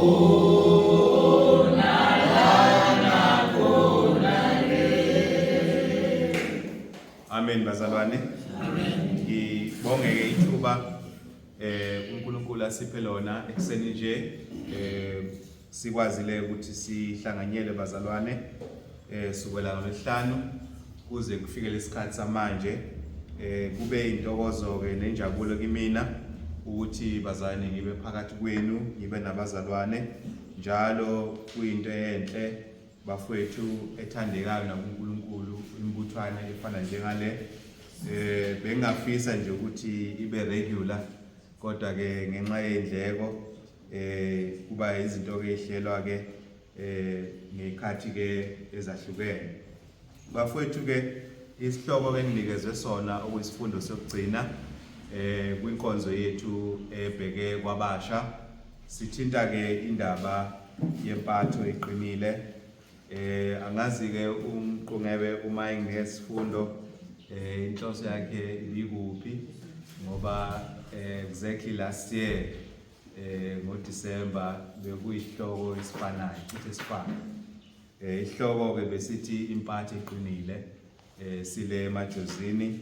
Khona la nakhona le. Amen bazalwane. Amen. Ngibongeke ithuba uNkulunkulu asiphe lona ekseni nje sikwazile ukuthi sihlanganyele bazalwane sukela ngolwesihlanu kuze kufike lesikhathi samanje. Kube intokozo ke nenjabulo kimina ukuthi bazalwane ngibe phakathi kwenu, ngibe nabazalwane njalo. Kuyinto enhle bafowethu ethandekayo nakuNkulunkulu imbuthwane efana njengale. Bengafisa nje ukuthi ibe regular, kodwa ke ngenxa yendleko kuba izinto ke ehlelwa ke ngekhathi ke ezahlukene. Bafowethu ke isihloko ke nginikezwe sona okuyisifundo sokugcina kwinkonzo yethu ebheke kwabasha sithinta ke indaba yempatho eqinile. Angazi ke umqungebe uma enginesifundo inhloso yakhe ibikuphi, ngoba exactly last year ngoDecember bekuyihloko esifanayo, cishe esifana. Ihloko ke besithi impatho eqinile, sile emajozini.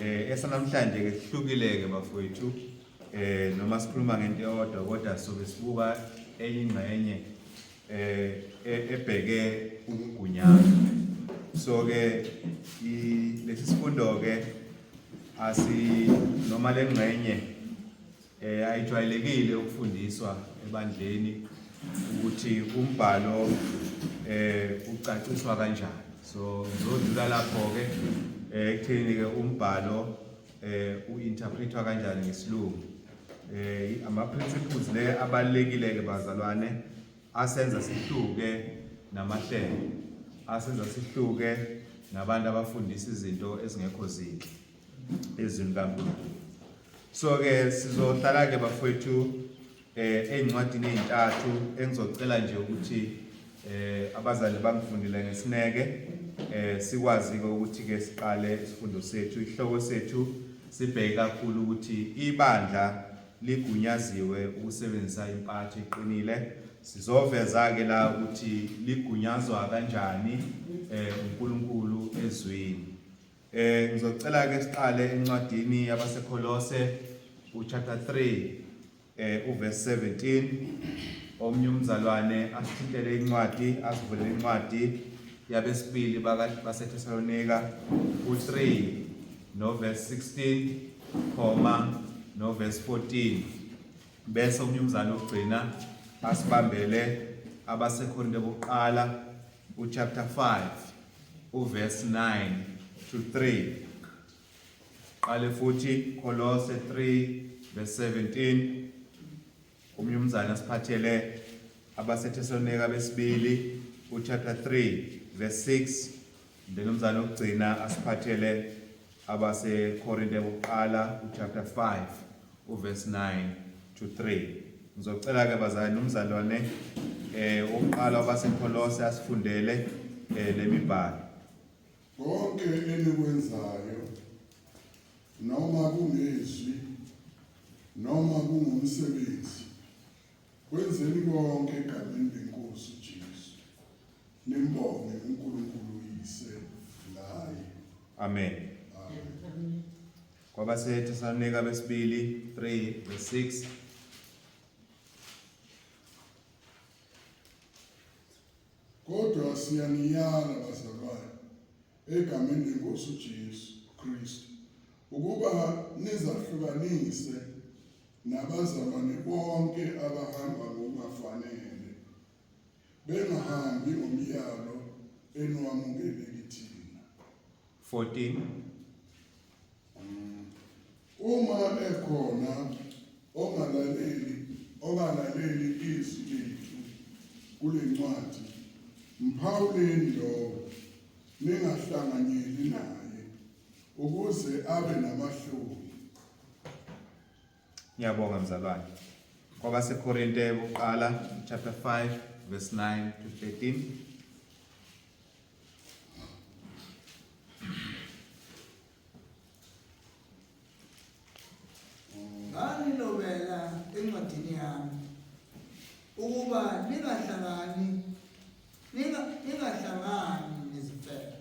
Esanamhlanje ke sihlukile ke bafowethu, noma sikhuluma ngento eyodwa kodwa sobe sibuka enye ingxenye ebheke ukugunyaza. So ke lesi sifundo ke asi noma lengxenye ayijwayelekile ukufundiswa ebandleni ukuthi umbhalo ucaciswa kanjani. So ngizodlula lapho ke ekutheni ke umbhalo uinterpretwa kanjani ngesilungu. Ama principles le abalekile ke bazalwane asenza sihluke namahlelo, asenza sihluke nabantu abafundisa izinto ezingekho zinhle ezwini kaNkulunkulu. So ke sizohlala ke bafowethu ezincwadini ezintathu engizocela nje ukuthi abazali bangifundile ngesineke, sikwazi ke ukuthi ke siqale isifundo sethu. Ihloko sethu sibheke kakhulu ukuthi ibandla ligunyaziwe ukusebenzisa impatho eqinile. Sizoveza ke la ukuthi ligunyazwa kanjani uNkulunkulu ezwini. Ngizocela ke siqale encwadini yabaseKolose uchapter 3 uverse 17. Omnye umzalwane asithintele incwadi, asivulele incwadi yabesibili baseThesalonika u3 no verse 16 comma no verse 14, bese omnye umzalwane ogcina asibambele abaseKorinte bokuqala uchapter 5 uverse 9 to 3. Qale futhi Kolose 3 verse 17, omnye umzalwane asiphathele abaseThesalonika besibili uchapter 3 verse 6, then umzalwane wokugcina asiphathele abaseKorinte bokuqala uchapter 5 uverse 9 to 3. Ngizocela ke bazalwane umzalwane oqala wabaseKolose asifundele lemibhalo. Konke enikwenzayo, noma kungezwi noma kungumsebenzi, kwenzeni konke egameni leNkosi uJesu, nimbonge uNkulunkulu uYise ngaye. Amen. Amen. KwabaseThesalonika besibili 3 verse 6. Kodwa siyaniyala bazalwane egameni leNkosi uJesu Kristu ukuba nizahlukanise nabazalwane bonke abahamba ngokungafanele, bengahambi ngomyalo eniwamukele kithina. 14. Uma ekhona ongalaleli izwi lethu kule ncwadi, mphawuleni lowo, ningahlanganyeli naye, ukuze abe namahloni. Ngiyabonga mzalwane. KwabaseKorinte bokuqala chapter 5 verse 9 to 13. Nganilobela encwadini yami. ukuba ningahlangani ningahlangani nezifebe.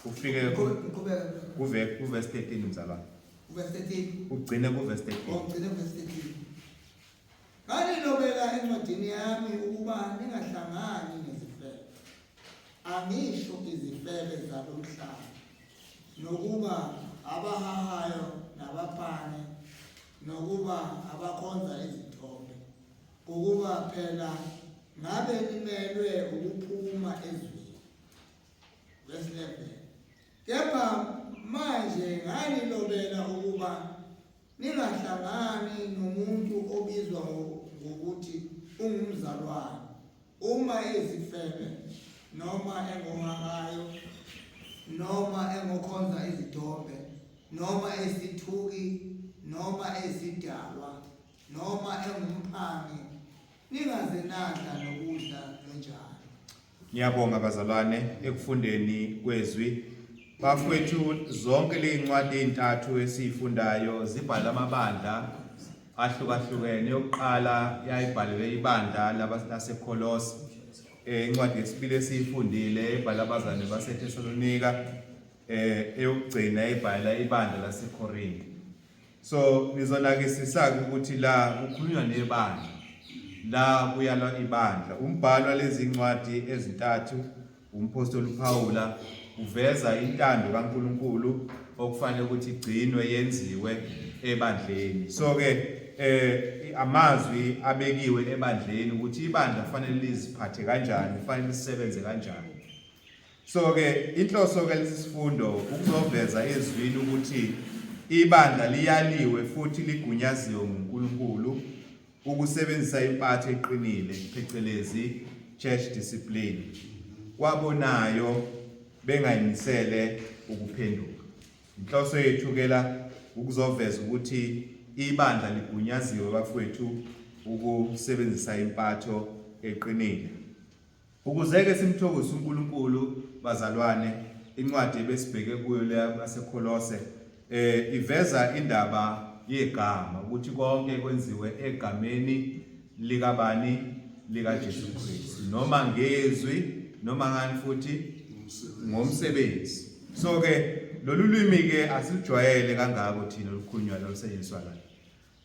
Ufike Ngiqhubeka. Kuve kuverse 13 mzalwane. Kuverse 13. Ugcine kuverse 13. Ugcine kuverse 13. Nganilobela encwadini yami ukuba ningahlangani nezifebe. Angisho izifebe zalomhlaba, nokuba abahahayo nabaphane, nokuba abakhonza izithombe, ngokuba phela ngabe nimelwe ukuphuma ezweni. Verse 11. Kepha manje nganilobela ukuba Ningahlangani nomuntu obizwa ngokuthi ungumzalwane uma eyisifebe noma engohahayo noma engokhonza izithombe noma esithuki noma esidalwa noma engumphangi ningaze nadla nokudla nonjalo. Ngiyabonga bazalwane ekufundeni kwezwi. Bafowethu zonke lezincwadi ezintathu esizifundayo zibhala amabandla ahlukahlukene. Yokuqala yayibhalelwe ibandla laseKolose. Eh, incwadi yesibili esiyifundile ebhala abazalwane baseThesalonika, eh eyokugcina ebhala ibandla laseKorinte. So nizonakisisa ukuthi la kukhulunywa nebandla. La kuyalwa ibandla. Umbhalo walezi ncwadi ezintathu umpostoli uPaula uveza intando kaNkuluNkulu okufanele ukuthi igcinwe yenziwe ebandleni. So ke eh amazwi abekiwe ebandleni ukuthi ibandla kufanele liziphathe kanjani, kufanele lisebenze kanjani. So ke inhloso ke lesi sifundo ukuzoveza ezwini ukuthi ibandla liyaliwe futhi ligunyaziwe nguNkulunkulu ukusebenzisa impatho eqinile phecelezi church discipline kwabonayo bengayimisele ukuphenduka. Inhloso yethu ke la ukuzoveza ukuthi ibandla ligunyaziwe bafowethu ukusebenzisa impatho eqinile. Ukuze-ke simthokozise uNkulunkulu, bazalwane, incwadi ebesibheke kuyo leya baseKholose eh iveza indaba yegama ukuthi konke kwenziwe egameni likabani likaJesu Kristu noma ngezwi noma ngani futhi ngomsebenzi so ke lolu lwimi ke asilujwayele kangako thina olukhulunywa lolusetshenziswa la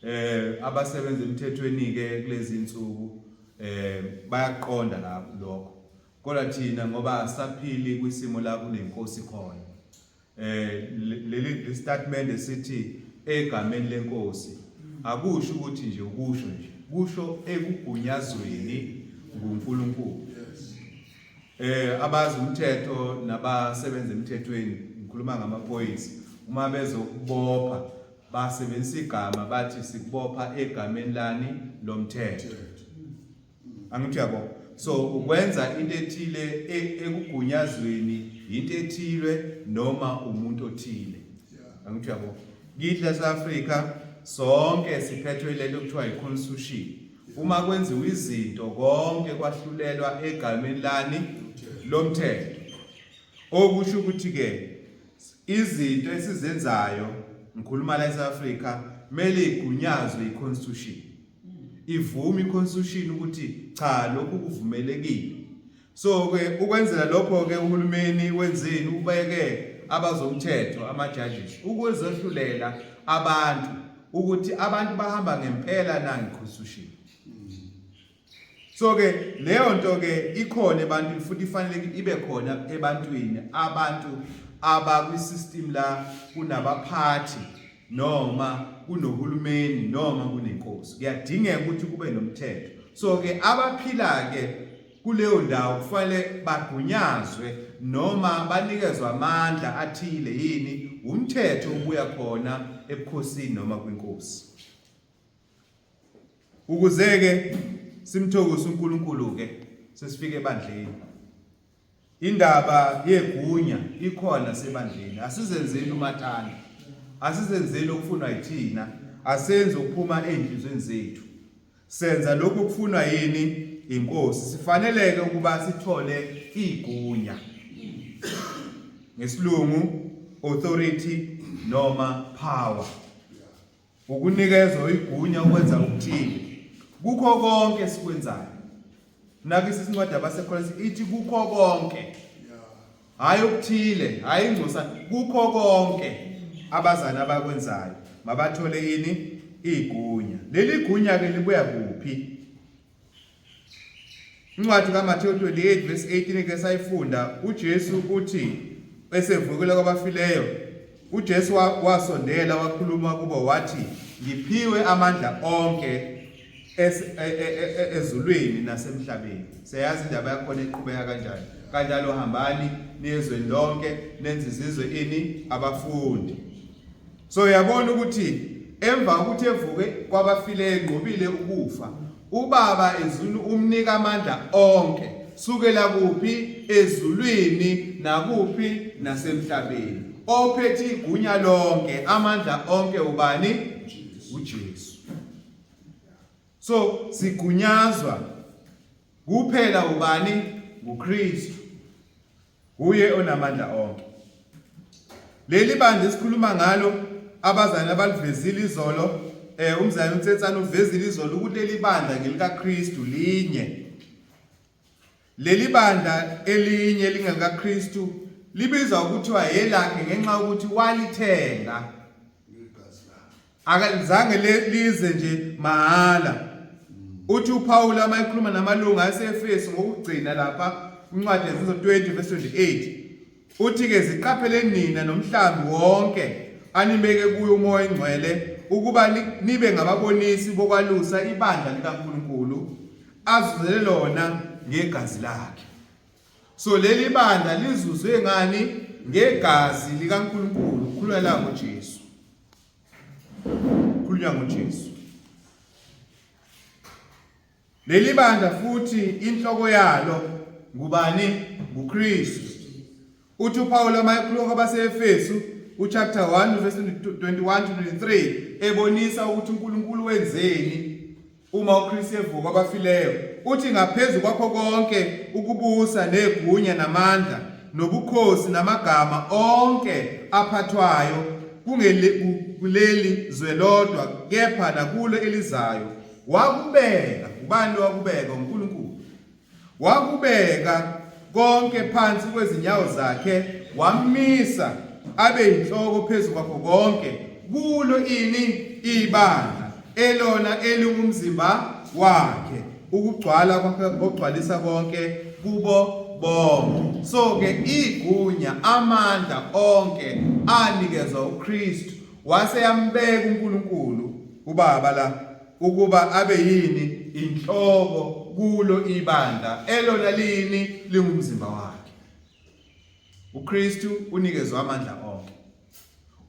Eh abasebenza emthethweni ke kulezi insuku eh bayaqonda la lokho. Kodwa thina ngoba asaphili kwisimo la kunenkosi khona. Eh leli statement esithi egameni lenkosi akusho ukuthi nje ukusho nje kusho ekugunyazweni nguNkulunkulu. Eh abazi umthetho nabasebenza emthethweni ngikhuluma ngamaphoyisa uma bezokubopha basebenzisa igama bathi sikubopha egameni lani lomthetho. Angithi yabo. So ukwenza into ethile e, ekugunyazweni into ethile noma umuntu othile. Angithi yabo. Kithi lase-Afrika sonke siphethwe lento kuthiwa i-constitution. Uma kwenziwa izinto konke kwahlulelwa egameni lani lomthetho. Okusho ukuthi ke izinto esizenzayo ngikhuluma la eSouth Africa mele igunyazwe iconstitution. Ivume iconstitution ukuthi cha lokhu kuvumelekile. So ke ukwenzela lokho ke uhulumeni wenzeni ubeke abazomthetho ama judges ukuzohlulela abantu ukuthi abantu bahamba ngempela na ngeconstitution. So ke leyo nto ke ikhona ebantwini futhi ifanele ibe khona ebantwini abantu abakwi system la kunabaphathi noma kunohulumeni noma kunenkosi kuyadingeka ukuthi kube nomthetho so ke abaphila ke kuleyo ndawo kufanele bagunyazwe noma banikezwe amandla athile yini umthetho obuya khona ebukhosini noma kwinkosi ukuze ke simthokozise uNkulunkulu ke sesifike ebandleni Indaba yegunya ikhona sebandleni. Asizenzeli umathanda. Asizenzeli okufunwa yithina. Asenzi ukuphuma ezinhlizweni zethu. Senza lokhu okufunwa yini inkosi. Sifaneleke ukuba sithole igunya. Ngesilungu authority noma power. Ukunikezwa igunya ukwenza okuthile. Kukho konke esikwenzayo. Nakisi isincwadi abaseKolose ithi kukho konke. Hayi okuthile, hayi ingcosana, kukho konke abazali abakwenzayo. Mabathole ini? Igunya. Leli gunya ke libuya kuphi? Incwadi kaMathewu 28 verse 18 ke sayifunda uJesu uthi esevukile kwabafileyo uJesu wasondela wakhuluma kubo wathi ngiphiwe amandla onke e, e, e, ezulwini nasemhlabeni. Siyayazi indaba yakhona iqhubeka kanjani. Kanjalo hambani niyezweni lonke nenze izizwe ini abafundi. So uyabona ukuthi emva kokuthi evuke kwabafileyo enqobile ukufa, uBaba ezulwini umnika amandla onke sukela kuphi ezulwini nakuphi nasemhlabeni. Ophethe igunya lonke, amandla onke ubani? UJesu. So sigunyazwa kuphela ubani? NguKristu. Uye onamandla onke. Leli bandla esikhuluma ngalo abazali abalivezile izolo eh umzali uTsetsana uvezile izolo ukuthi leli bandla ngelikaKristu linye. Leli bandla elinye lingelikaKristu libizwa ukuthiwa yelakhe ngenxa yokuthi walithenga. Akalizange lize nje mahhala. Uthi uPawulu uma ekhuluma namalungu aseEfesu ngokugcina lapha incwadi yeZenzo 20 verse 28 uthi ke ziqaphele nina nomhlambi wonke anibeke kuyo uMoya oNgcwele ukuba nibe ngababonisi bokwalusa ibandla likaNkulunkulu azuzele lona ngegazi lakhe. So leli bandla lizuzwe ngani? Ngegazi likaNkulunkulu, kukhulunywa la ngoJesu. Khulunywa ngoJesu. Leli bandla futhi inhloko yalo ngubani? NguKristu. Uthi uPawulu uma ekhuluma kwabaseEfesu uchapter 1 verse 21 to 23 ebonisa ukuthi uNkulunkulu wenzeni Uma uKristu evuka kwabafileyo, uthi ngaphezu kwakho konke ukubusa negunya namandla nobukhosi namagama onke aphathwayo kuleli zwe lodwa kepha nakulo elizayo wakubeka. Ubani wakubeka? UNkulunkulu. Wakubeka konke phansi kwezinyawo zakhe, wammisa abe yinhloko phezu kwakho konke, kulo ini ibandla, elona elingumzimba wakhe, ukugcwala kwakhe ogcwalisa konke kubo bonke. So ke igunya, amandla onke anikezwa uKristu, wase yambeka uNkulunkulu uBaba la ukuba abe yini inhloko kulo ibandla elona lini lingumzimba wakhe. UKristu unikezwe amandla onke.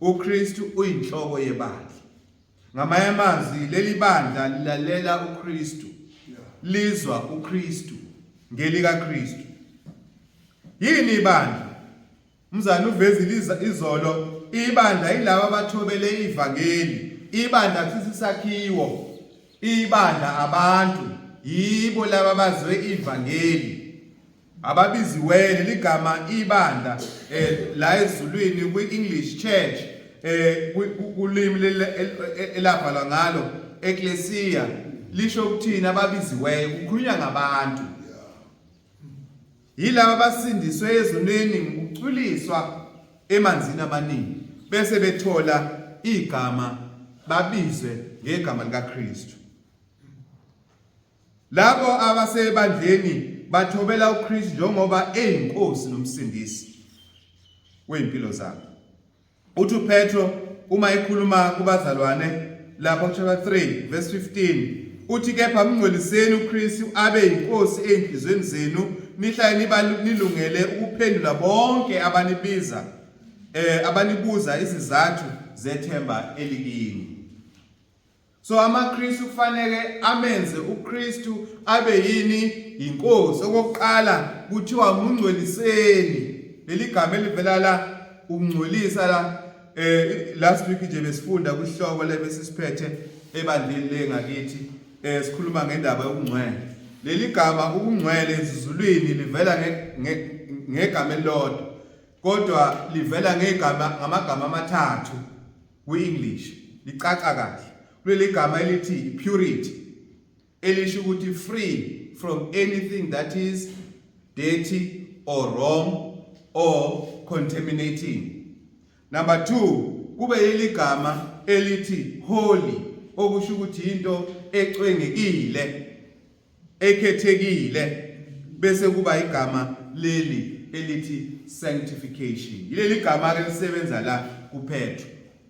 UKristu uyinhloko yebandla. Ngamanye amazwi leli bandla lilalela uKristu, lizwa uKristu, ngelikaKristu. Yini ibandla? Umzali uvezile izolo ibandla yilabo abathobele ivangeli. Ibandla kusisi isakhiwo. Ibandla abantu yibo laba abazwe ivangeli. Ababiziweyo ligama ibandla eh, la ezulwini kwi-English Church eh kulimi elabhalwa ngalo ecclesia lisho ukuthini ababiziweyo kukhulunywa ngabantu. Yilaba abasindiswe ezonweni ngokucwiliswa emanzini amaningi bese bethola igama babizwe ngegama likaKristu. Labo abasebandleni bathobela uKristu njengoba eyinkosi nomsindisi wezimpilo zabo. Uthi uPetro uma ekhuluma kubazalwane lapha kuchapter 3 verse 15 uthi kepha mngcweliseni uKristu abe yinkosi ezinhlizweni zenu nihlale niba nilungele ukuphendula bonke abanibiza eh abanibuza izizathu zethemba elikini. So amaKristu kufanele amenze uKristu abe yini inkosi. Okokuqala kuthiwa mungcweliseni. Leli gama elivela la ukungcwelisa la eh last week nje besifunda kwihloko lebesisiphethe ebandleni lengakithi eh sikhuluma ngendaba yokungcwele. Leli gama ukungcwele ezizulwini livela ngegama elilodwa kodwa livela ngegama ngamagama amathathu kwi-English. Licaca kahle. Kuleli gama elithi purity elisho ukuthi free from anything that is dirty or wrong or contaminating. Number 2 kube leli gama elithi holy okusho ukuthi into ecwengekile ekhethekile bese kuba igama leli elithi sanctification. Yileli gama ke lisebenza la kuPetro.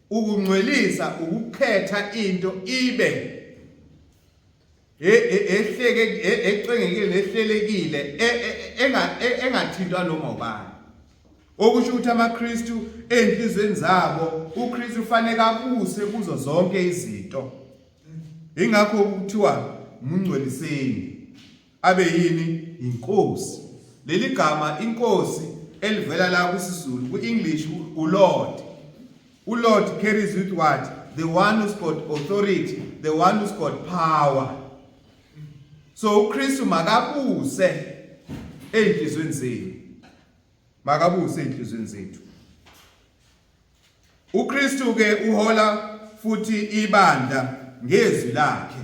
Ukungcwelisa ukukhetha into ibe ehleke ecwengekile nehlelekile engathintwa noma ubani. Okusho ukuthi amaKristu ezinhlizweni zabo uKristu ufanele abuse kuzo zonke izinto. Ingakho kuthiwa mungcweliseni abe yini inkosi. Leli gama inkosi elivela la kusiZulu ku-English uLord. ULord carries with what? The one who's got authority, the one who's got power. So uKristu makabuse ezinhlizweni zenu. Makabuse ezinhlizweni zethu. UKristu ke uhola futhi ibandla ngezwi lakhe.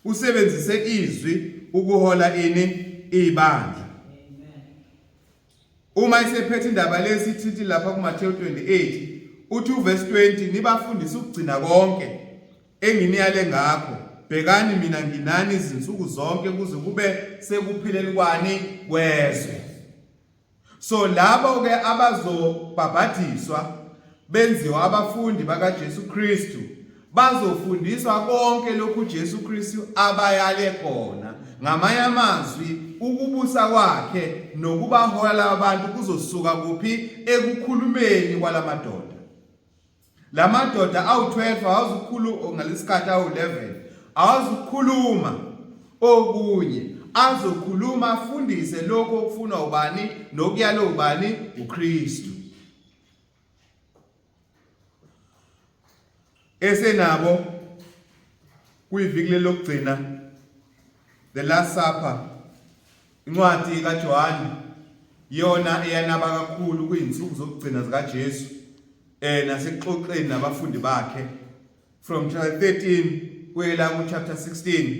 Usebenzise izwi ukuhola ini ibandla. Uma esephethe indaba lesi ithinti lapha kuMathewu 28 uthi uverse 20 nibafundise ukugcina konke enginiyale ngakho bhekani mina nginani izinsuku zonke kuze kube sekupheleni kwani kwezwe. So labo ke abazobhabhadiswa benziwa abafundi bakaJesu Kristu bazofundiswa konke lokhu Jesu Kristu abayale khona. Ngamanye amazwi ukubusa kwakhe nokubahola abantu kuzosuka kuphi? Ekukhulumeni kwalamadoda. La madoda awu-12 awazukhulu ngalesikhathi awu-11 awazukhuluma okunye azokhuluma afundise lokho okufunwa ubani nokuyalo ubani uKristu esenabo kuyiviki lelokugcina the last supper Incwadi kaJohane iyona eyanaba kakhulu kuyinsuku zokugcina zikaJesu eh nasekuxoxeni nabafundi bakhe from chapter 13 kuyela ku chapter 16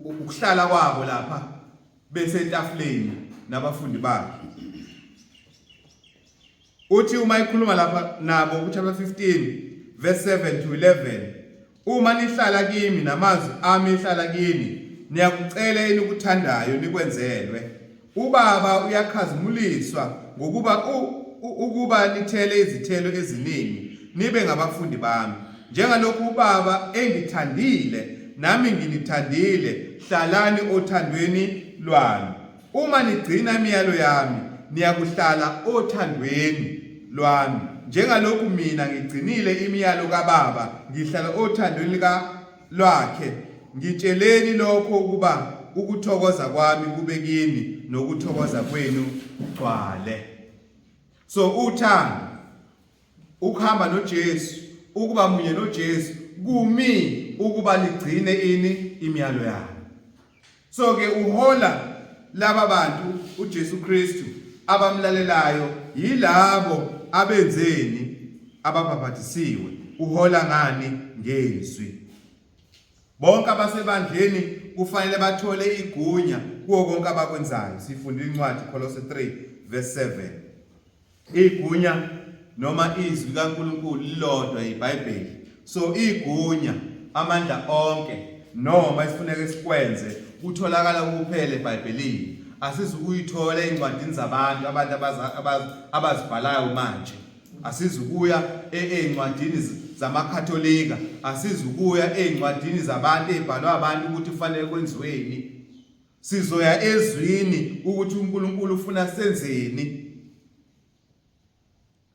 ukuhlala kwabo lapha bese etafuleni nabafundi bakhe. Uthi uma ekhuluma lapha nabo ku-chapter 15 verse 7 to 11, Uma nihlala kimi namazwi ami ehlala kini, niyakucela enikuthandayo nikwenzelwe. UBaba uyakhazimuliswa ngokuba ukuba nithele izithelo eziningi, nibe ngabafundi bami. Njengalokhu uBaba engithandile, nami nginithandile, hlalani othandweni lwami. Uma nigcina imiyalo yami, niyakuhlala othandweni lwami, njengalokhu mina ngigcinile imiyalo kaBaba, ngihlala othandweni lika lwakhe. Ngitsheleni lokho ukuba ukuthokoza kwami kube kini nokuthokoza kwenu kugcwale. So uthando ukuhamba noJesu, ukuba munye noJesu kumi ukuba ligcine ini imiyalo yakhe. So ke uhola laba bantu uJesu Kristu abamlalelayo yilabo abenzeni ababhabhadisiwe uhola ngani ngezwi. Bonke abasebandleni kufanele bathole igunya kuwo konke abakwenzayo. Sifunda incwadi Kolose 3 verse 7. Igunya noma izwi likaNkulunkulu lilodwa iBhayibheli. So igunya, amandla onke noma esifuneka sikwenze kutholakala kuphela eBhayibhelini. Asizukuyithola ezincwadini zabantu abantu abazibhalayo manje. Asizukuya ezincwadini zamaKatolika, asizukuya ezincwadini zabantu ezibhalwa abantu ukuthi kufanele kwenziweni. Sizoya ezwini ukuthi uNkulunkulu ufuna senzeni.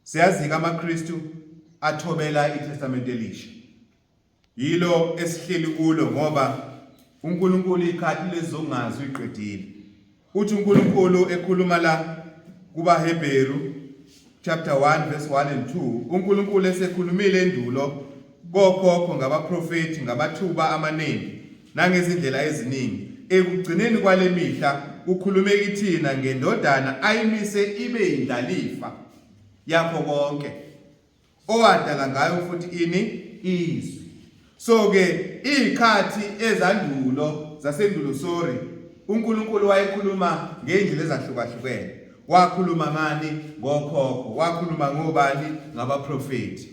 Siyazi-ke amaKristu athobela iTestamente Elisha. Yilo esihleli kulo ngoba uNkulunkulu ikhathi lezongazi uyiqedile. Uthi uNkulunkulu ekhuluma la kubaHebheru chapter 1 verse 1 and 2 uNkulunkulu esekhulumile endulo kokhokho ngabaprofethi ngamathuba amaningi nangezindlela eziningi ekugcineni kwale mihla ukhulume kithina ngendodana ayimise ibe yindlalifa yakho konke owadala ngayo futhi ini. Izwi. So ke izikhathi ezandulo zasendulo sorry uNkulunkulu wayekhuluma ngeindlela ezahlukahlukene. Wakhuluma ngani? Ngokhokho. Wakhuluma ngobani? Ngabaprofeti.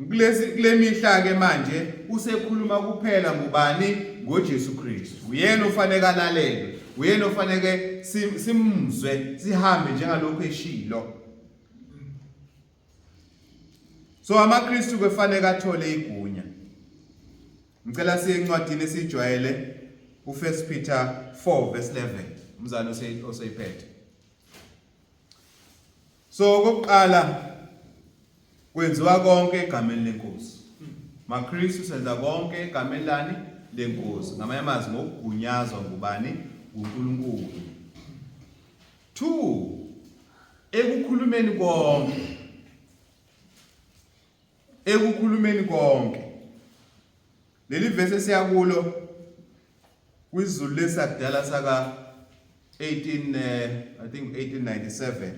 Kulesi kulemihla ke manje usekhuluma kuphela ngubani? NgoJesu Kristu. Uyena ofanele alalelwe. Uyena ofanele simzwe sihambe njengalokho eshilo. So amaKristu kufanele athole igunya. Ngicela siye encwadini esijwayele u1 Peter 4 verse 11. Umzali oseyiphethe. So okokuqala kwenziwa konke egameni lenkosi. MaKristu senza konke egameni lani lenkosi. Ngamanye amazwi ngokugunyazwa ngubani? UNkulunkulu. 2 ekukhulumeni konke. Ekukhulumeni konke. Leli verse esiyakulo kwiZulu lesakudala saka 18 I think 1897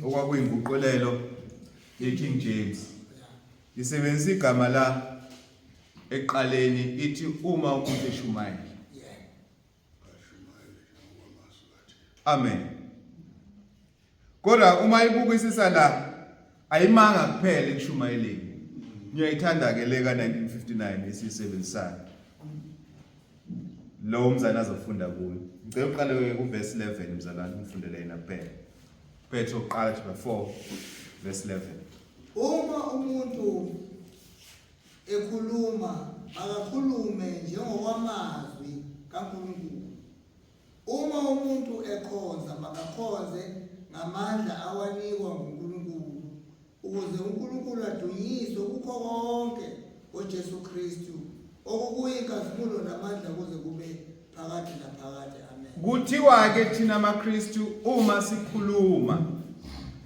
okwakuyinguqulelo yeKing James isebenzisa igama la ekuqaleni ithi uma umuntu eshumayela. Amen. Kodwa uma ibukisisa la ayimanga kuphela ekushumayeleni. Ngiyayithanda ke le ka 1959 esiyisebenzisayo. Lo umzali azofunda kuyo. Ngicela uqale ku verse 11 mzalwane ungifundele yena kuphela. Petro uqala chapter 4 verse 11. Uma umuntu ekhuluma makakhulume njengokwamazwi kaNkulunkulu. Uma umuntu ekhonza makakhonze ngamandla awanikwa nguNkulunkulu, ukuze uNkulunkulu adunyiswe kukho konke ngoJesu Kristu, okukuye inkazimulo namandla kuze kube phakade naphakade. Amen. Kuthiwa-ke thina maKristu uma sikhuluma,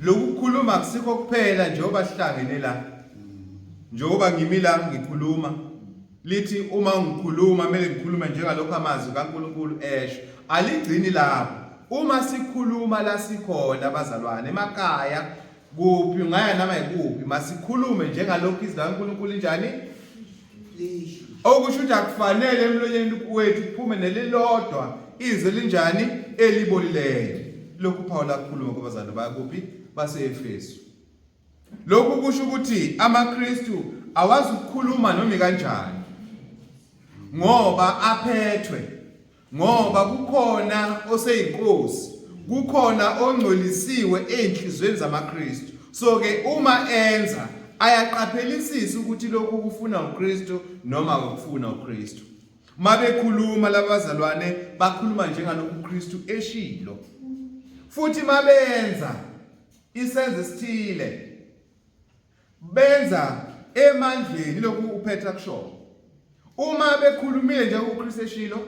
lokukhuluma akusikho kuphela njengoba sihlangene la, njengoba ngimi la ngikhuluma, lithi uma ngikhuluma kumele ngikhulume njengalokhu amazwi kaNkulunkulu esho. Aligcini lapho. Uma sikhuluma la sikhona bazalwane emakhaya kuphi ungaya noma yikuphi masikhulume njengalokhu izwi likaNkulunkulu linjani Lisho. Okusho ukuthi akufanele emlonyeni wethu kuphume nelilodwa izwi elinjani elibolileyo. Lokhu uPawulu akukhuluma kubazalwane bakuphi base-Efesu. Lokhu kusho ukuthi amaKristu awazi ukukhuluma noma kanjani ngoba aphethwe ngoba kukhona oseyinkosi kukhona ongcwelisiwe ezinhlizweni zamaKristu so ke uma enza ayaqaphelisisa ukuthi lokhu kufuna uKristu noma akufuna uKristu mabekhuluma labazalwane bakhuluma njengalokhu uKristu eshilo futhi mabenza isenzo esithile benza emandleni lokhu uPetru akushoyo uma bekhulumile nje uKristu eshilo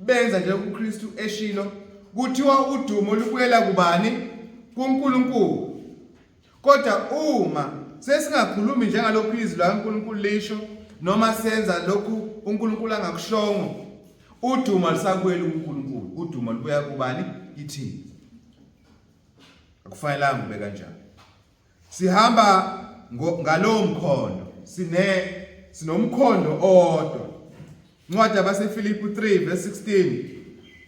benza nje uKristu eshilo kuthiwa udumo lubuyela kubani kuNkulunkulu kodwa uma sesingakhulumi njengalokhu izwi likaNkulunkulu lisho noma senza lokhu uNkulunkulu angakushongo udumo alisabuyeli kuNkulunkulu udumo lubuya kubani kithina Akufanelanga kube kanjalo. Sihamba ngalowo mkhondo, sine sinomkhondo owodwa. Incwadi yabaseFilipi 3 verse 16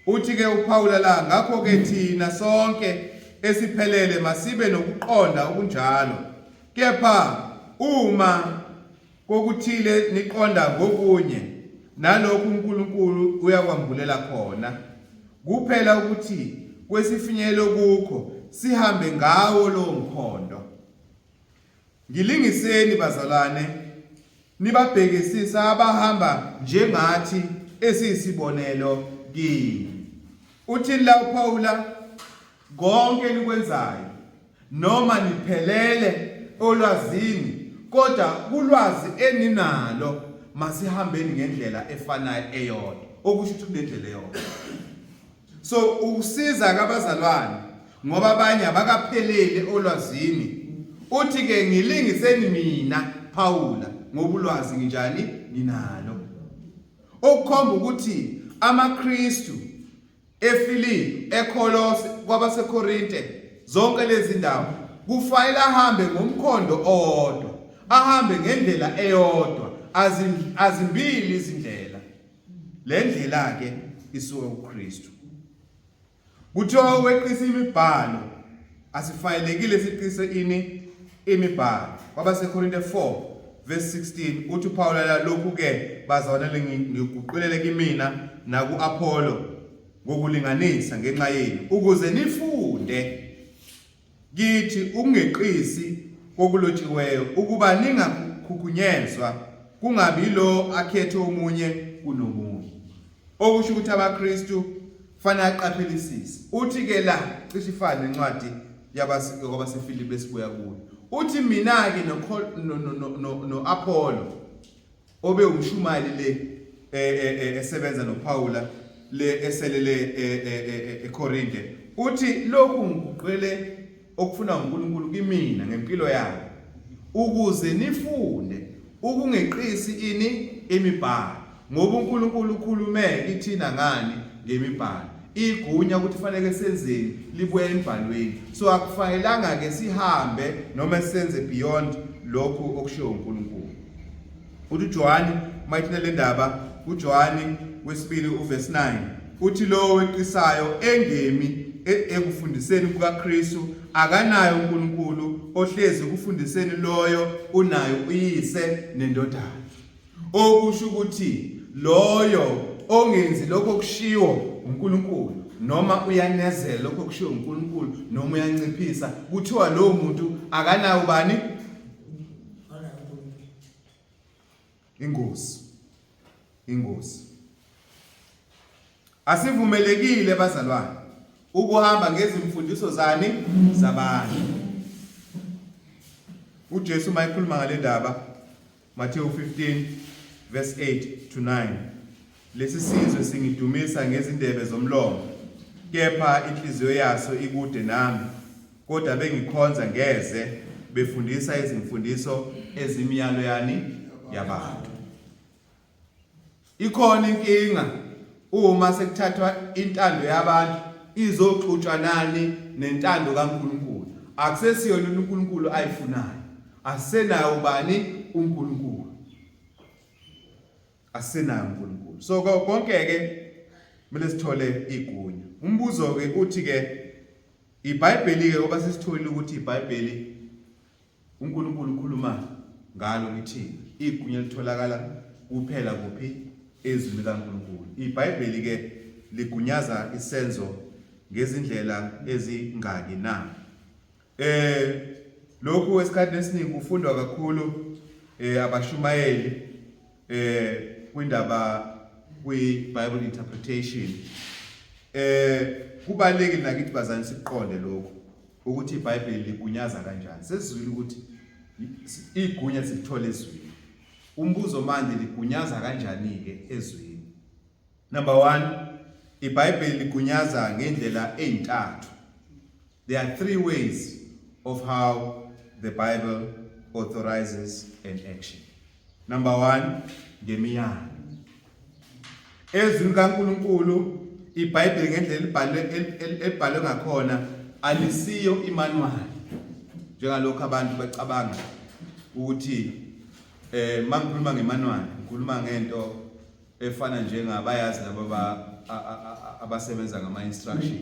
uthi ke uPawula la ngakho ke thina sonke esiphelele masibe nokuqonda okunjalo. Kepha uma kokuthile niqonda ngokunye nalokhu uNkulunkulu uyakwambulela khona kuphela ukuthi kwesifinyelo kukho sihambe ngawo lowo mkhondo ngilingiseni bazalwane nibabhekisisa abahamba njengathi esiyisibonelo kini uthi la uPaula Konke enikwenzayo noma niphelele olwazini kodwa kulwazi eninalo masihambeni ngendlela efanayo eyodwa okusho ukuthi kunendlela eyodwa so ukusiza kabazalwane ngoba abanye abakapheleli olwazini uthi ke ngilingiseni mina Paula ngoba ulwazi nginjani nginalo okukhomba ukuthi amaKristu eFilipi, eKolose, kwabaseKorinte, zonke lezi ndawo kufanele ahambe ngomkhondo owodwa. Ahambe ngendlela eyodwa, azimbili izindlela. Le ndlela ke isuka kuKristu. Kuthiwa weqisa imibhalo asifanelekile siqise ini imibhalo. KwabaseKorinte 4 verse 16 uthi uPawula la lokhu ke bazalwane ngiguqulele kimina nakuApollo ngokulinganisa ngenxa yenu ukuze nifunde kithi ukungeqisi kokulotshiweyo ukuba ningakhukhunyezwa kungabi lo akhethe omunye kunomunye okusho ukuthi abaKristu fanele aqaphelisise uthi ke la cishe ifane nencwadi yabaseFilipi esibuya kuyo uthi mina ke no Apollo obe umshumayeli le e, e, e, esebenza noPaula le eselele eKorinte uthi lokhu ngiguqele okufuna uNkulunkulu kimina ngempilo yami ukuze nifunde ukungeqisi ini imibhalo ngoba uNkulunkulu ukhulume kithina ngani ngemibhalo igunya ukuthi fanele senzeni libuya embhalweni so akufanelanga ke sihambe noma senze beyond lokhu okushiwo uNkulunkulu Uthi uJohane mayithina le ndaba uJohane wesibili uverse 9 uthi lowo weqisayo engemi e, ekufundiseni kukaKristu akanayo uNkulunkulu ohlezi ukufundiseni loyo unayo uyise nendodana okusho ukuthi loyo ongenzi lokho kushiwo uNkulunkulu noma uyanezela lokho kushiwo uNkulunkulu noma uyanciphisa kuthiwa lowo muntu akanawo bani Ingozi. Ingozi. Asivumelekile bazalwane ukuhamba ngezimfundiso zani zabantu. UJesu mayekhuluma ngale ndaba Matthew 15 verse 8 to 9 Lesi sizwe singidumisa ngezindebe zomlomo, kepha inhliziyo yaso ikude nami, kodwa bengikhonza ngeze, befundisa izimfundiso ezimiyalo yani yabantu. Ikhona inkinga uma sekuthathwa intando yabantu izoxutshwa nani nentando kaNkulunkulu. Akusesiyona uNkulunkulu ayifunayo. Asenayo bani uNkulunkulu. Asenayo uNkulunkulu. So konke ke kumele sithole igunya. Umbuzo ke uthi ke iBhayibheli ke ngoba sesitholile ukuthi iBhayibheli uNkulunkulu ukhuluma ngalo kithina. Igunya litholakala kuphela kuphi ezwini likaNkulunkulu. IBhayibheli ke ligunyaza isenzo ngezindlela ezingaki na? Eh lokhu esikhathini esiningi kufundwa kakhulu eh abashumayeli eh kwindaba kwi Bible interpretation. Eh kubalekile nakithi bazani siqonde lokhu ukuthi iBhayibheli ligunyaza kanjani. Sesizwile ukuthi igunya silithola ezwini. Umbuzo manje ligunyaza kanjani ke ezwini? Number 1 iBhayibheli ligunyaza ngendlela ezintathu. There are three ways of how the Bible authorizes an action. Number 1 ngemiyalo. Ezwini kaNkuluNkulu iBhayibheli ngendlela elibhalwe elibhalwe ngakhona alisiyo imanual. Njengalokho abantu bacabanga ukuthi eh mangikhuluma ngemanual ngikhuluma ngento efana njengabayazi laba abasebenza ngama instruction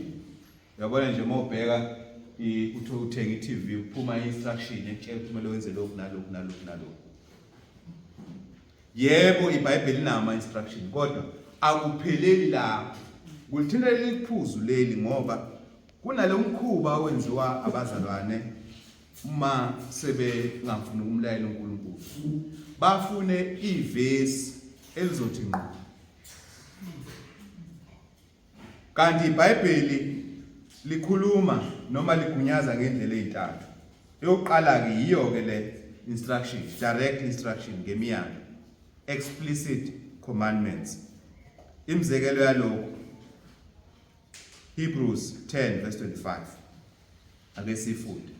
uyabona nje uma ubheka uthi uthenga i-TV uphuma i-instruction ekutshela ukuthi kumele wenze lokhu nalokhu nalokhu nalokhu yebo iBhayibheli linawo ama-instruction kodwa akupheleli lapho kulithinta leli phuzu leli ngoba kunalo mkhuba owenziwa abazalwane uma sebengafuni ukumlayela uNkulunkulu bafune ivesi elizothi ngqo kanti iBhayibheli likhuluma noma ligunyaza ngendlela ezintathu eyokuqala ke yiyo ke le instruction direct instruction ngemiyalo explicit commandments imizekelo yalokho Hebrews 10 verse 25 ake sifunde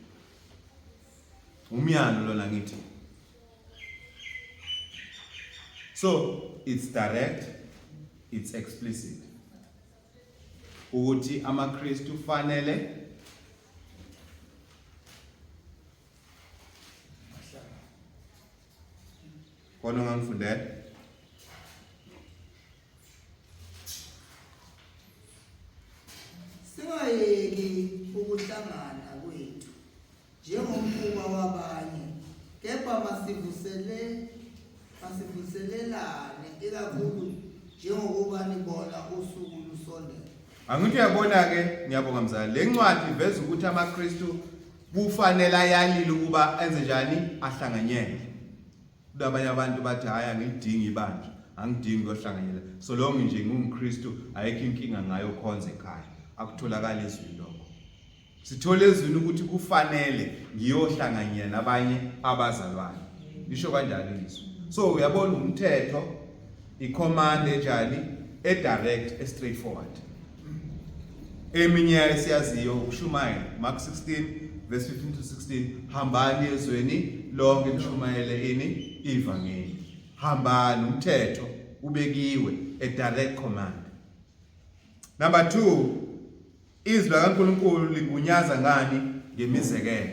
umyalo lona ngithi so it's direct it's explicit ukuthi amaKristu fanele Khona ongangifundela? Singayeki ukuhlangana kwethu njengomkhuba wabanye, kepha masivusele masivuselelane ikakhulu njengokuba nibona usuku lusondela. Angithi uyabona-ke, ngiyabonga mzala, le ncwadi iveza ukuthi amaKristu kufanele ayalile ukuba enze njani? Ahlanganyele. Kulabanye abantu bathi hhayi angilidingi ibandla, angidingi kuyohlanganyela. So long nje ngiwumKristu ayikho inkinga ngayo khonza ekhaya. Akutholakali ezwini lokho. Sithola ezwini ukuthi kufanele ngiyohlanganyela nabanye abazalwane. Lisho kanjalo izwi. So uyabona umthetho i-command enjani e-direct e-straightforward. Eminye esiyaziyo ukushumayela Mark 16 verse 15 to 16 hambani ezweni lonke nishumayele ini ivangeli. Hambani umthetho ubekiwe a direct command. Number 2 Izwi likaNkulunkulu ligunyaza ngani ngemizekelo?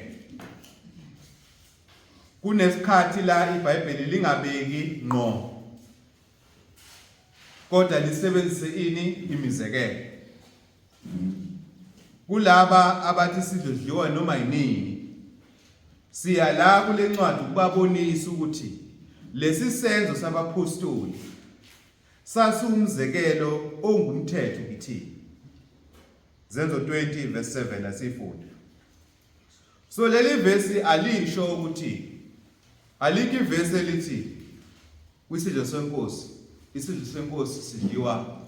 Kunesikhathi la iBhayibheli lingabeki ngqo kodwa lisebenzise ini imizekelo. Kulaba abathi isidlo dliwa noma yinini siya la kule ncwadi ukubabonisa ukuthi lesi senzo sabaphostoli Sasiwumzekelo ongumthetho kithina. Zenzo 20 verse 7 asifunde. So leli vesi alisho ukuthi alikho ivesi elithi kwisidlo senkosi isidlo senkosi sidliwa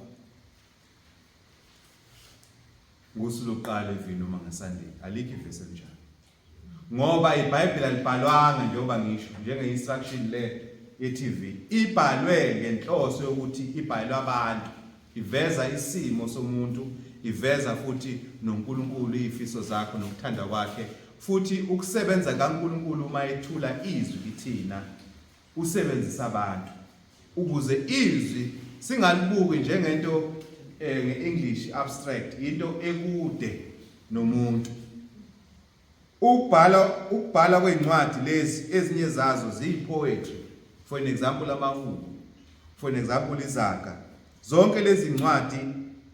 ngosuku lokuqala evini noma ngeSunday alikho ivesi elinjalo. Ngoba iBhayibheli alibhalwanga njengoba ngisho njenge-instruction le ye-TV ibhalwe ngenhloso yokuthi ibhalwe abantu iveza isimo somuntu iveza futhi noNkulunkulu izifiso zakho nokuthanda kwakhe futhi ukusebenza kaNkulunkulu uma ethula izwi kithina usebenzisa abantu ukuze izwi singalibuki njengento eh, nge-English abstract into ekude nomuntu Ukubhala ukubhala kwezincwadi lezi ezinye zazo ziyi-poetry for an example amahubo for an example izaga zonke lezi ncwadi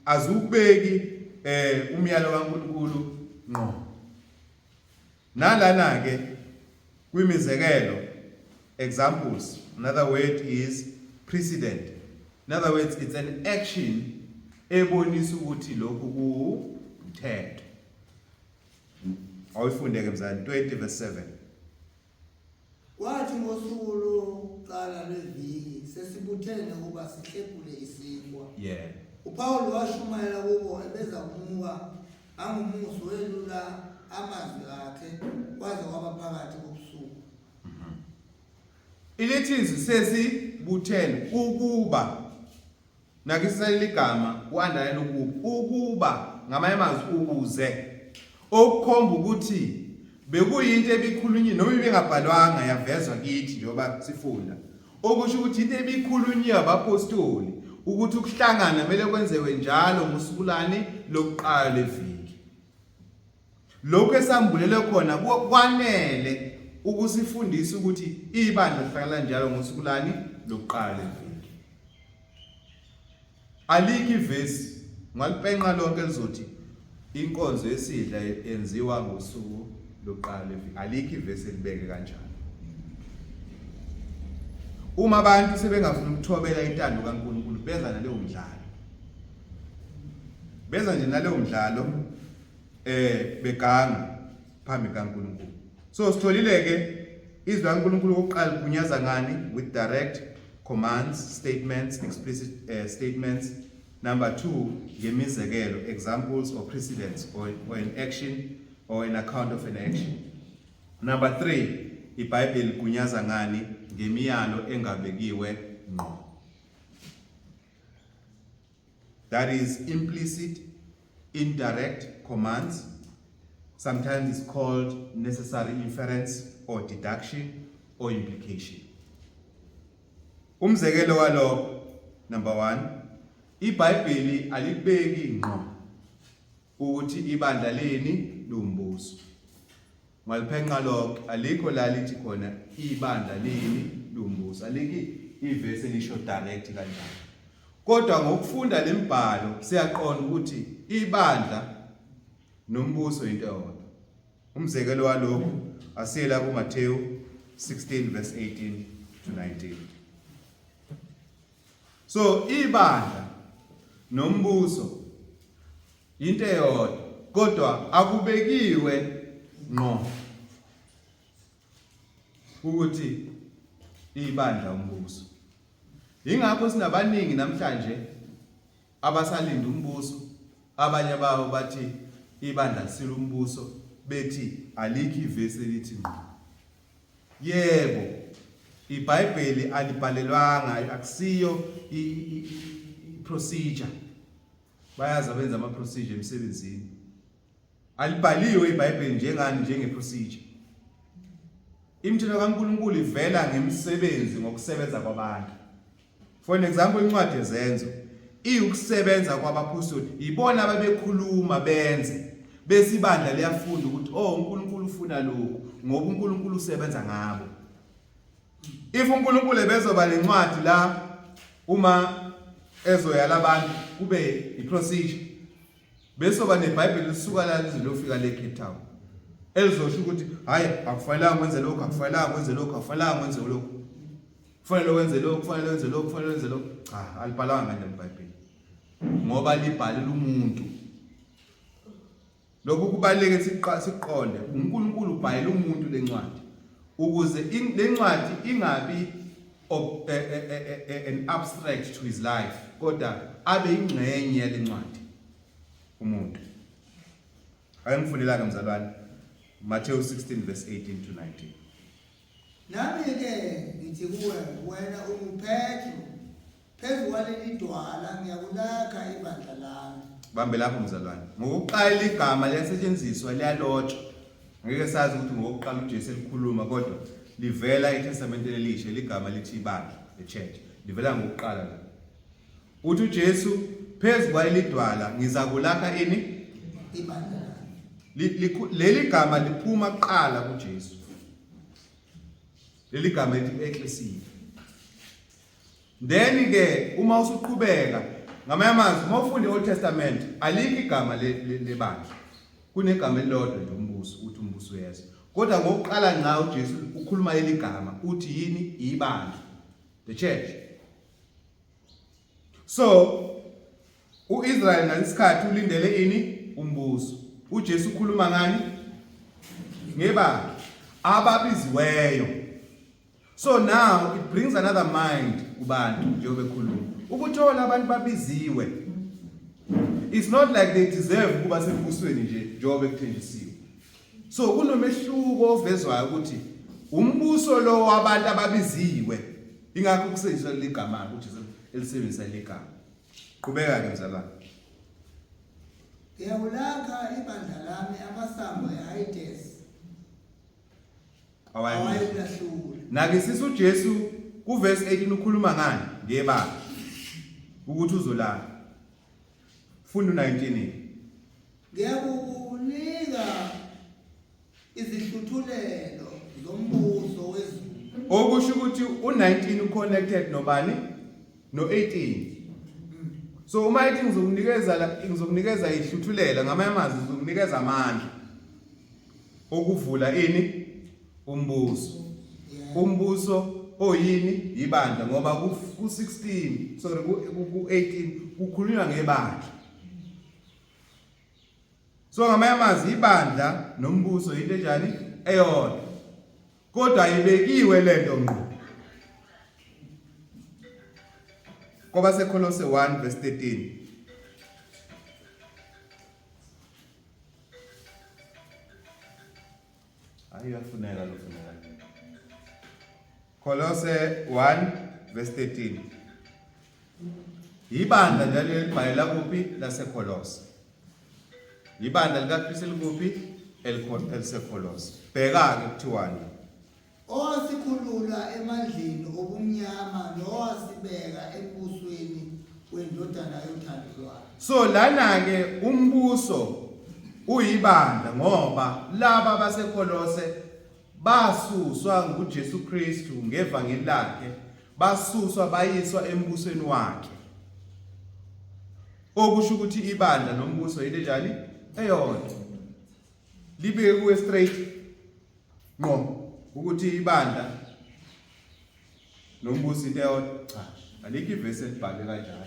aziwubeki eh umyalo kaNkulunkulu ngqo nalana ke kwimizekelo examples another word is precedent in other words it's an action ebonisa ukuthi lokhu kuwumthetho Awuyifunde-ke mzali 20 verse 7. Kwathi ngosuku lokuqala lweviki sesibuthene ukuba sihlephule isinkwa. Yeah. UPawulu washumayela kubo ebeza kumuka angumusi welula amazwi akhe kwaze kwaba phakathi kobusuku. Ilithi izwi sesibuthene ukuba Nakisisa leli gama u-underline ukuba ukuba ngamanye amazwi ukuze okukhomba ukuthi bekuyinto ebikhulunyiwe noma ibingabhalwanga yavezwa kithi njengoba sifunda okusho ukuthi into ebikhulunyiwe abapostoli ukuthi ukuhlangana kumele kwenzewe njalo ngosuku lani lokuqala leviki Lokhu esambulelwe khona kwanele ukusifundisa ukuthi ibandla lihlangana njalo ngosuku lani lokuqala leviki. Alikho ivesi ngalipenqa lonke lizothi inkonzo yesidla yenziwa ngosuku lokuqala leviki. Alikho ivesi elibeke kanjalo. Uma abantu sebengafuni ukuthobela intando kaNkulunkulu beza naleyo mdlalo. Beza nje naleyo mdlalo eh beganga phambi kaNkulunkulu. So sitholile ke izwi kaNkulunkulu kokuqala ligunyaza ngani with direct commands, statements, explicit statements. Number 2 ngemizekelo, examples or precedents or an action or an account of an action. Number 3 iBhayibheli ligunyaza ngani ngemiyalo engabekiwe ngqo. That is implicit, indirect commands. Sometimes it's called necessary inference or deduction or implication. Umzekelo walokho number 1 iBhayibheli alikubeki ngqo ukuthi ibandla lini lumbuso. Ngaliphenqa lokho alikho la lithi khona ibandla lini Liwumbuso. Alikho ivesi elisho direct kanjalo. Kodwa ngokufunda lemibhalo siyaqonda ukuthi ibandla nombuso into eyodwa. Umzekelo walokhu asiye la kuMathewu 16 verse 18 to 19. So ibandla nombuso into eyodwa kodwa akubekiwe ngqo ukuthi ibandla umbuso. Ingakho sinabaningi namhlanje abasalinda umbuso, abanye babo bathi ibandla lisile umbuso, bethi alikho ivesi elithi ngqo. Yebo, iBhayibheli alibhalelwanga, akusiyo i-procedure. Bayazi abenza ama-procedure emsebenzini. Alibhaliwe iBhayibheli njengani njenge-procedure. Imithetho kaNkulunkulu ivela ngemisebenzi ngokusebenza kwabantu. For an example, incwadi yeZenzo iwukusebenza kwabaphostoli, ibona ababekhuluma benze bese ibandla liyafunda ukuthi oh uNkulunkulu ufuna lokhu ngoba uNkulunkulu usebenza ngabo. If uNkulunkulu ebezoba nencwadi la uma ezoyala abantu kube i-procedure besoba neBhayibheli lisuka la lize liyofika le Cape Town elizosho ukuthi hayi akufanelanga wenze lokhu, akufanelanga wenze lokhu, akufanelanga wenze lokhu, kufanele wenze lokhu, kufanele wenze lokhu, kufanele wenze lokhu. Cha, alibhalwanga kanjalo iBhayibheli ngoba libhalela umuntu. Lokhu kubaluleke siqonde, uNkulunkulu ubhalela umuntu lencwadi ukuze lencwadi ingabi an abstract to his life, kodwa abe ingxenye yalencwadi umuntu. Ake ngifundela-ke mzalwane Matthew 16 verse 18 to 19. Nami-ke ngithi kuwe, wena unguPetru, phezu kwaleli dwala ngiyakulakha ibandla lami. Bambe lapho mzalwane. Ngokuqala igama liyasetshenziswa liyalotshwa. Ngeke sazi ukuthi ngokuqala uJesu elikhuluma kodwa livela eTestamenteni elisha ligama lithi ibandla, the church. Livela ngokuqala la. Uthi uJesu phezu kwaleli dwala ngizakulakha ini? Ibandla. Leli gama liphuma kuqala kuJesu. Leli gama elithi ecclesia. Then ke uma usuqhubeka ngamanye amazwi uma ufunda i-Old Testament alikho igama lebandla. Kunegama elilodwa nje umbuso, uthi umbuso uyeza. Kodwa ngokuqala ngqa uJesu ukhuluma leli gama uthi yini? Ibandla. The church. So uIsrael ngalesikhathi ulindele ini? Umbuso. uJesu ukhuluma ngani? Ngebandla ababiziweyo. So now it brings another mind kubantu njengoba ekhuluma. Ukuthola abantu babiziwe. It's not like they deserve ukuba sembusweni nje njengoba ekuthenjisiwe. So kunomehluko ovezwayo ukuthi umbuso lo wabantu ababiziwe ingakho kusetshenziswa leli gama uJesu elisebenzisa leli gama. Qhubeka ke mzalwane. Ngiyawulakha ibandla lami amasango eHades awayekulahlula. Nakisisa uJesu kuverse 18 ukhuluma ngani? Ngebandla. Ukuthi uzolala. Funda u-19. Ngiyakukunika izihluthulelo zombuso wezulu. Okusho ukuthi u-19 uconnected nobani? No-18. So uma ethi ngizokunikeza la ngizokunikeza ihluthulelo ngamanye amazwi ngizokunikeza amandla okuvula ini umbuso. Umbuso oyini ibandla ngoba ku-16 sorry ku-18 kukhulunywa ngebandla. So ngamanye amazwi ibandla nombuso into enjani eyodwa. Kodwa ayibekiwe lento ngqo. KwabaseKolose 1 verse 13. Hayi uyafuneka lo funeka. Kolose 1 verse 13. Ibandla njalo elibhalela kuphi laseKolose. Ibandla likaKristu elikuphi eliseKolose. Bheka-ke kuthiwani. Owasikhulula emandleni obumnyama nowasibeka embusweni wendodana yothando lwakhe. So lana-ke umbuso uyibandla ngoba laba baseKolose Basuswa nguJesu Kristu ngevangeli lakhe, basuswa bayiswa embusweni wakhe. Okusho ukuthi ibandla nombuso yinto enjani? Eyodwa. Libeke kuwe straight ngqo ukuthi ibandla nombuso into eyodwa. Cha, alikho ivesi elibhalwe kanjalo.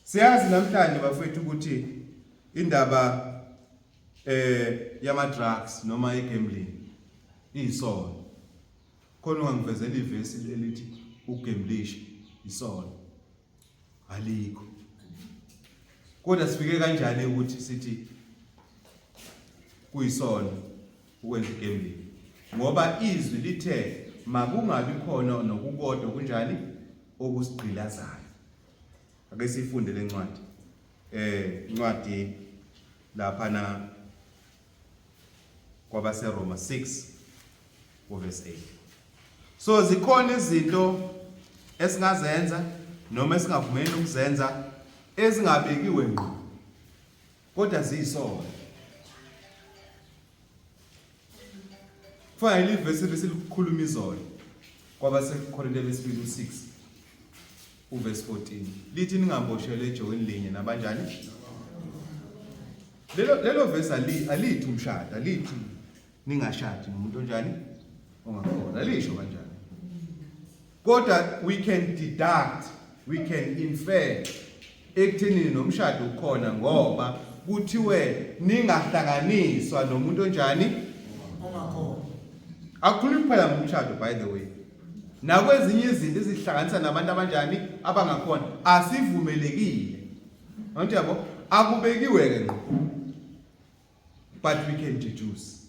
Siyazi namhlanje bafethu ukuthi indaba eh yama drugs noma igambling iyisono. Khona ungangivezela ivesi elithi ukugamblisha isono. Alikho. Kodwa sifike kanjani ukuthi sithi kuyisono ukwenza igambling? Ngoba izwi lithe makungabi khona nokukodwa kunjani okusigqilazayo. Ake sifunde lencwadi. Eh incwadi lapha na kwabaseRoma 6 uverse 8. So zikhona izinto esingazenza noma esingavumeli ukuzenza ezingabekiwe ngqo kodwa ziyisono. Kufana leli vesi besilikhuluma izolo kwabaseKorinte besibili u6 uverse 14 lithi ningaboshelwe ejokweni linye nabanjani lelo lelo verse ali alithi umshado alithi ningashadi nomuntu onjani ongakhona alisho kanjani kodwa we can deduct we can infer ekuthenini nomshado ukhona ngoba kuthiwe ningahlanganiswa nomuntu onjani ongakhona akukhulumi kuphela ngomshado by the way nakwezinye izinto ezihlanganisa nabantu abanjani abangakhona asivumelekile angithi yabo akubekiwe ke ngqo but we can deduce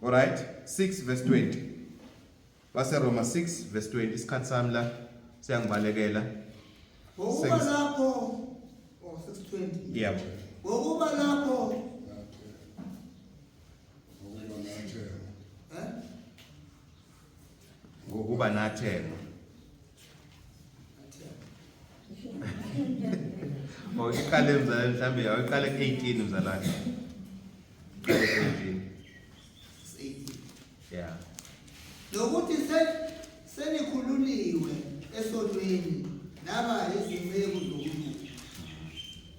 all right 6 verse 20 baseRoma 6 verse 20 isikhathi sami la siyangibalekela Ngokuba lapho oh 620. Yebo. Ngokuba lapho Ngokuba nathengwa. eh Ngokuba nathengwa. Oh iqale mzalwane mhlambe ayiqale ku-18 mzalwane. Iqale ku-18. 18. Yeah. Nokuthi senikhululiwe esonweni naba izinceku zokulunga.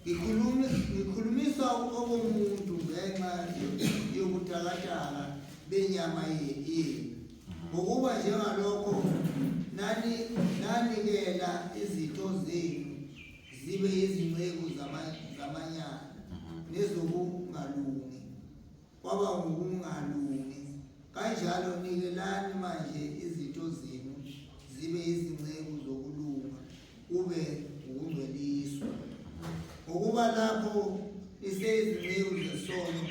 Ngikhulumiswa okomuntu ngenxa yobuthakathaka benyama yenu. Ngokuba njengalokho nani nanikela izitho zenu zibe izinceku zamanyala nezokungalungi kwaba ngukungalungi. Kanjalo nikelani manje izitho zenu zibe izinceku zokulunga, kube ngukungcweliswa. Ngokuba lapho niseyizinceku zesono,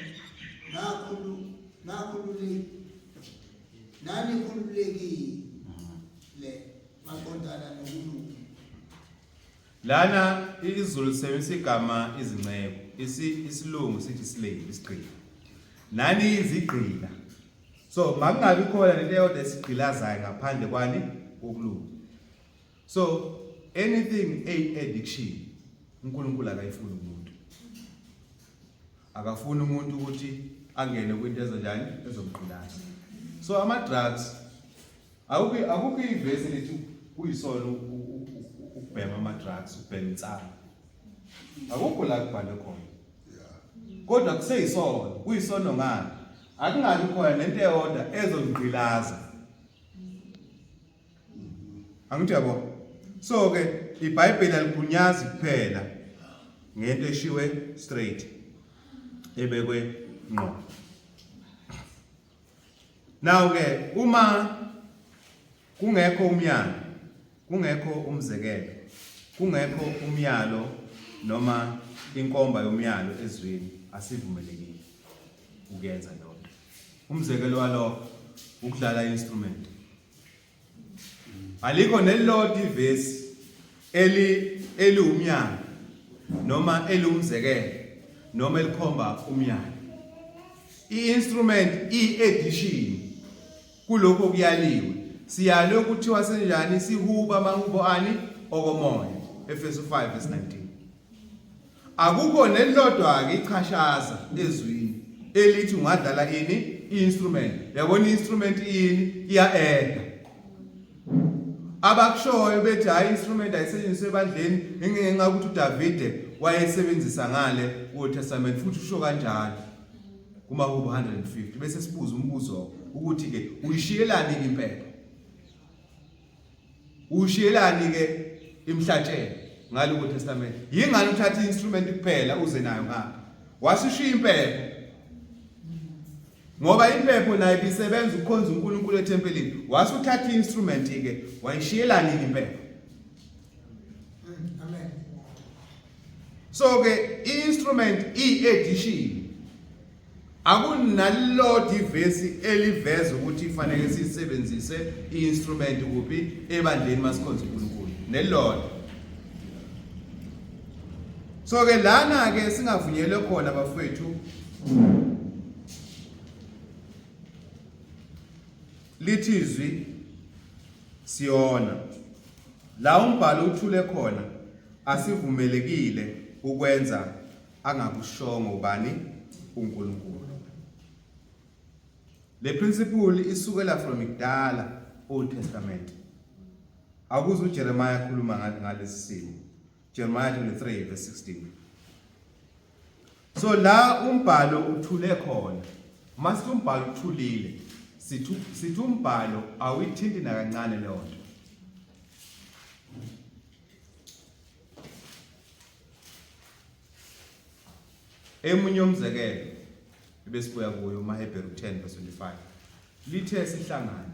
nanikhululekile maqondana nokulunga. Lana isiZulu sisebenzisa igama izinceku, isilungu sithi slave, isigqila. Nani izigqila. So makungabi khona lento eyodwa esigqilazayo ngaphandle kwani kokulunga. So anything a addiction uNkulunkulu akayifuni umuntu. Akafuni umuntu ukuthi angene kwinto ezonjani ezomgqilaza. So ama drugs Akukho akukho ivesi elithi kuyisono ukubhema ama drugs, ukubhema insangu. Akukho la kubhalwe khona. Kodwa kuseyisono, kuyisono ngani? Akungabi khona nento eyodwa ezongigqilaza. Angithi yabo. So ke iBhayibheli aligunyazi kuphela ngento eshiwe straight ebekwe ngqo. Now ke uma kungekho umyalo, kungekho umzekelo, kungekho umyalo noma inkomba yomyalo ezwini asivumelekile ukuyenza leyo nto. Umzekelo walokho ukudlala instrument. Alikho nelilodwa ivesi eli eliwumyalo noma eliwumzekelo noma elikhomba umyalo. I-instrument i-edition kulokho kuyaliwe. Siyalwe kuthiwa senjani sihuba amahubo ani okomoya. Efesu 5 verse 19. Akukho nelilodwa ke ichashaza ezwini elithi ungadlala ini i-instrument. Yabona i-instrument iyini? Iya-eda. Abakushoyo bethi hayi instrument ayisetshenziswe ebandleni ngenxa yokuthi uDavide wayesebenzisa ngale Old Testament futhi usho kanjalo kumahubo 150 bese sibuza umbuzo ukuthi ke uyishiyelani impepho Ushiyelani ke imhlatshelo ngaloko testament? Yingani uthatha instrument kuphela uze nayo ngapha? Wasishiya impepho. Ngoba impepho nayo ibisebenza ukukhonza uNkulunkulu ethempelini. Wasuthatha instrument ke wayishiyelani impepho? Amen. So ke i-instrument i-edition Akunalilodwa ivesi eliveza ukuthi kufanele sisebenzise i-instrument kuphi ebandleni masikhonza uNkulunkulu. Nelilodwa. So ke lana ke singavunyelwe khona bafowethu lithi izwi siyona la umbhalo uthule khona asivumelekile ukwenza angakushongo ubani uNkulunkulu. Le principle isukela from kudala Old Testament. Akuze uJeremiah akhuluma ngalesi simo. Jeremiah 23 verse 16. So la umbhalo uthule khona. Masithi umbhalo uthulile, sithi sithi umbhalo awuyithinti nakancane leyo nto. Emunye umzekelo ebesibuya kuyo umaHebheru 10 verse 25 lithe sihlangane.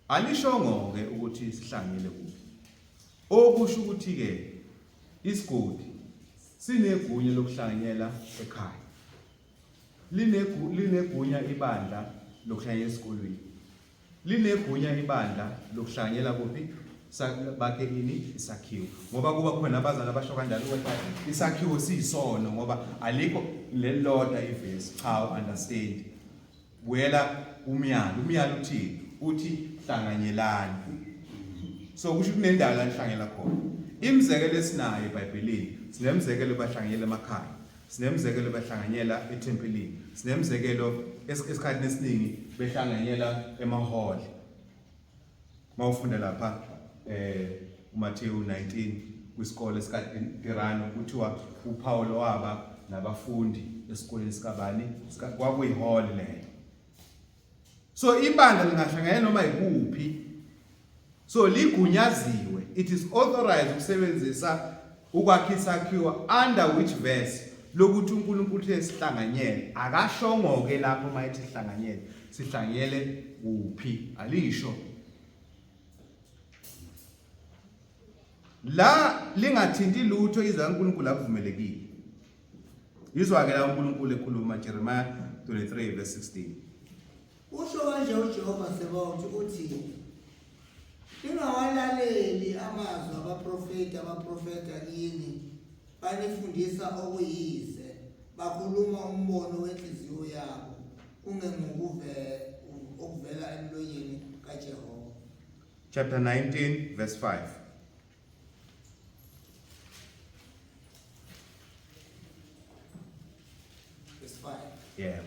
Alishongo ke ukuthi sihlangile kuphi. Okusho ukuthi ke isigodi sinegunya lokuhlanganyela ekhaya. Linegunya ibandla lokuhlanganyela esikolweni. Linegunya ibandla lokuhlanganyela kuphi? Bakhe ini isakhiwo. Ngoba kuba khona abazali abasho kanjalo ukuthi isakhiwo siyisono ngoba alikho lelilodwa ivesi. Cha, understand. Buyela umyalo. Umyalo uthini? Uthi hlanganyelani. So kusho kunendawo la nihlanganyela khona. Imizekelo esinayo eBhayibhelini, sinemizekelo bahlanganyela emakhaya. Sinemizekelo behlanganyela ethempelini. Sinemizekelo esikhathini esiningi behlanganyela emahholi. Mawufunda lapha uMathewu 19 kwisikole sikaTirano kuthiwa uPaul waba nabafundi esikoleni sikabani kwakuyihholi leyo. So ibandla lingahlanganyela noma yikuphi. So ligunyaziwe, it is authorized ukusebenzisa ukwakha isakhiwo under which verse lokuthi uNkulunkulu uthe sihlanganyele. Akashongo ke lapho uma ethi sihlanganyele, sihlanganyele kuphi? Alisho. La lingathinti lutho izwi likaNkulunkulu akuvumelekile. Yizwa ke la uNkulunkulu ekhuluma Jeremiah 23 verse 16. Usho kanje uJehova Sebawoti uthi, Ningawalaleli amazwi abaprofeti abaprofetha kini, banifundisa okuyize, bakhuluma umbono wenhliziyo yabo, kungengokuvela emlonyeni kaJehova. Chapter 19 verse 5. Verse 5. Yeah.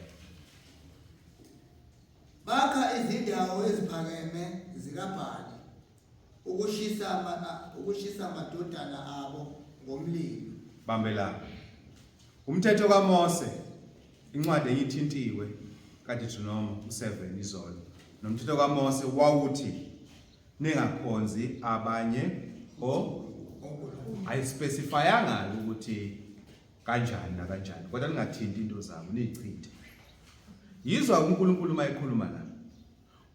Bakha izindawo eziphakeme zikaBhali ukushisa ukushisa amadodana abo ngomlilo. Bambela. Umthetho kaMose incwadi eyithintiwe kaDeuteronomy u7 izolo. Nomthetho kaMose wawuthi ningakhonzi abanye o ayispecifyanga ukuthi kanjani nakanjani kodwa ningathinti into zabo niyichithe. Yizwa uNkulunkulu uma ekhuluma la.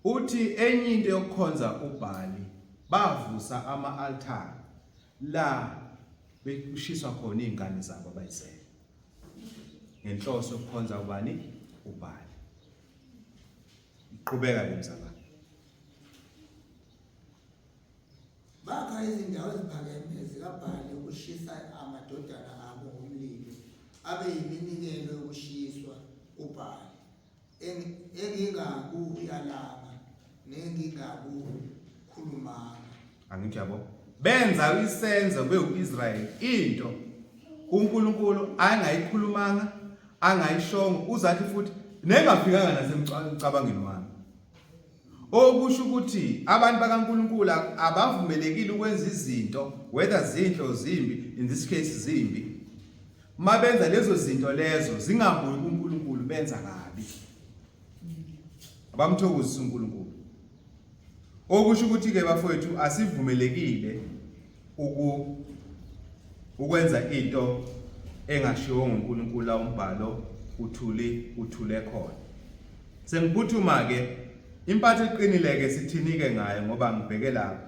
Uthi enye into yokukhonza uBhali bavusa ama-altare la bekushiswa khona izingane zabo abayizele ngenhloso yokukhonza ubani uBhali. Qhubeka ke mzalwane. Bakha izindawo eziphakeme zikaBhali ukushisa amadodana abo ngomlilo abe yiminikelo yokushiswa kuBhali engingakuyalanga nengingakukhulumanga. Angithi yabo benza isenzo bewuIsrael into uNkulunkulu angayikhulumanga. Angayishongo uzathi futhi nengafikanga nasemcabangweni wami. Okusho ukuthi abantu bakaNkulunkulu abavumelekile ukwenza izinto whether zinhle or zimbi, in this case zimbi. Mabenza lezo zinto lezo zingabuyi kuNkulunkulu benza kabi. Abamthokozisa uNkulunkulu. Okusho ukuthi ke bafowethu asivumelekile uku ukwenza into engashiwo nguNkulunkulu la umbhalo uthuli uthule khona. Sengiphuthuma ke impatho eqinile ke sithini ke ngayo ngoba ngibheke lapha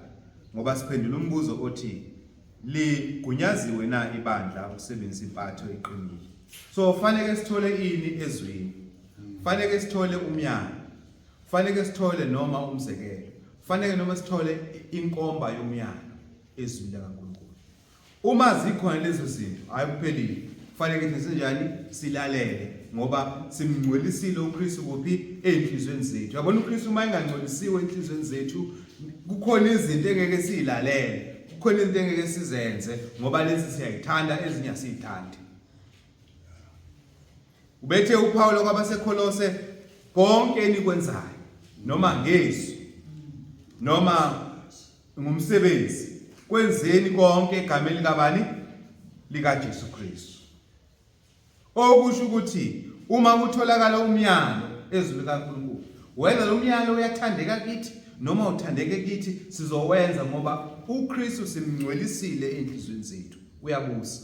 ngoba siphendula umbuzo othi ligunyaziwe na ibandla ukusebenzisa impatho eqinile. So fanele sithole ini ezwini. Fanele sithole umyalo. Fanele sithole noma umzekelo. Fanele noma sithole inkomba yomyalo ezwini likaNkulunkulu. Uma zikhona lezo zinto, hayi kuphelile. Kufanele ukuthi sinjani silalele ngoba simngcwelisile uKristu kuphi ezinhlizweni zethu. Yabona uKristu uma engangcwelisiwe enhlizweni zethu kukhona izinto engeke sizilalele, kukhona izinto engeke sizenze ngoba lezi siyayithanda ezinye asiyithandi. Ubethe uPawulo kwabaseKholose konke enikwenzayo noma ngezwi noma ngumsebenzi kwenzeni konke egameni likabani likaJesu Kristu. Okusho ukuthi uma kutholakala umyalo ezwi likaNkulunkulu whether lo myalo uyathandeka kithi noma uthandeke kithi sizowenza ngoba uKristu simngcwelisile enhlizweni zethu uyabusa.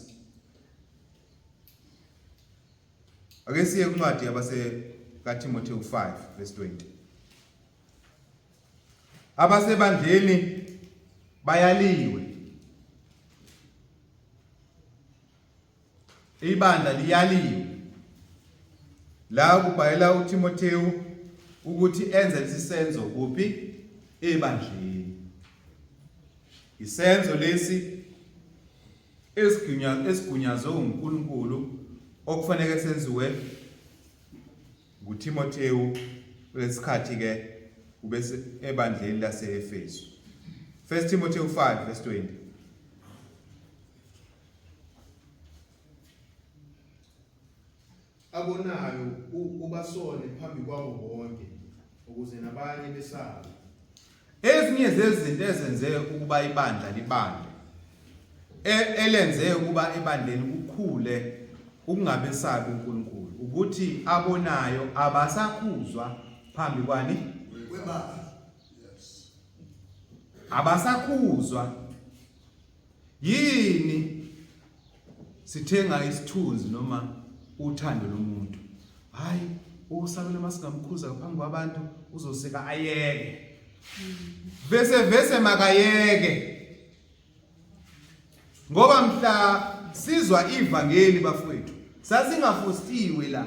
Ake siye kuncwadi yabase kaTimothewu 5 verse 20. Abasebandleni bayaliwe. Ibandla liyaliwe. La kubhalela uTimothewu ukuthi enze lesi senzo kuphi ebandleni. Isenzo lesi esigunyazwe uNkulunkulu okufanele senziwe nguThimothewu kulesikhathi ke ubese ebandleni lase-Efesu. 1 Timothewu 5 verse 20. Abonayo ubasole phambi kwabo bonke ukuze nabanye besabe. Ezinye zezinto ezenze ukuba ibandla libande e, elenze ukuba ebandleni kukhule ukungabesabi uNkulunkulu ukuthi abonayo abasakhuzwa phambi kwani kwebandla. Abasakhuzwa Yini sithenga isithunzi noma uthando lomuntu? Hayi, usabelo masingamkhuza phambi kwabantu uzoseka ayeke. Bese vese makayeke. Ngoba mhla sizwa ivangeli bafowethu, sasingafostiwe la.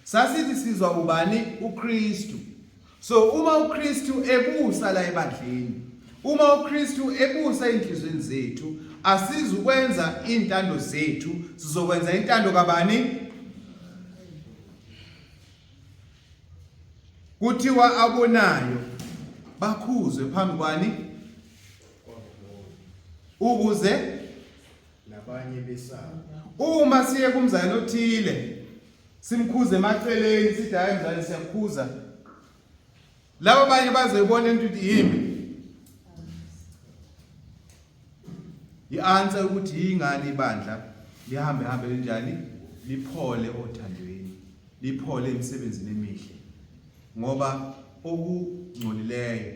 Sasithi sizwa ubani uKristu. So uma uKristu ebusa la ebandleni, uma uKristu ebusa enhlizweni zethu, asizukwenza intando zethu, sizokwenza intando kabani? Kuthiwa abonayo bakhuzwe phambi kwani? Ukuze nabanye besaba. Uma siye kumzali othile simkhuze emaceleni sithi hayi mzali siyakhuza laba abanye bazoyibona into ukuthi yimbi i-answer ukuthi yingani ibandla lihambe hambe linjani liphole othandweni liphole emsebenzini emihle ngoba okungcolileyo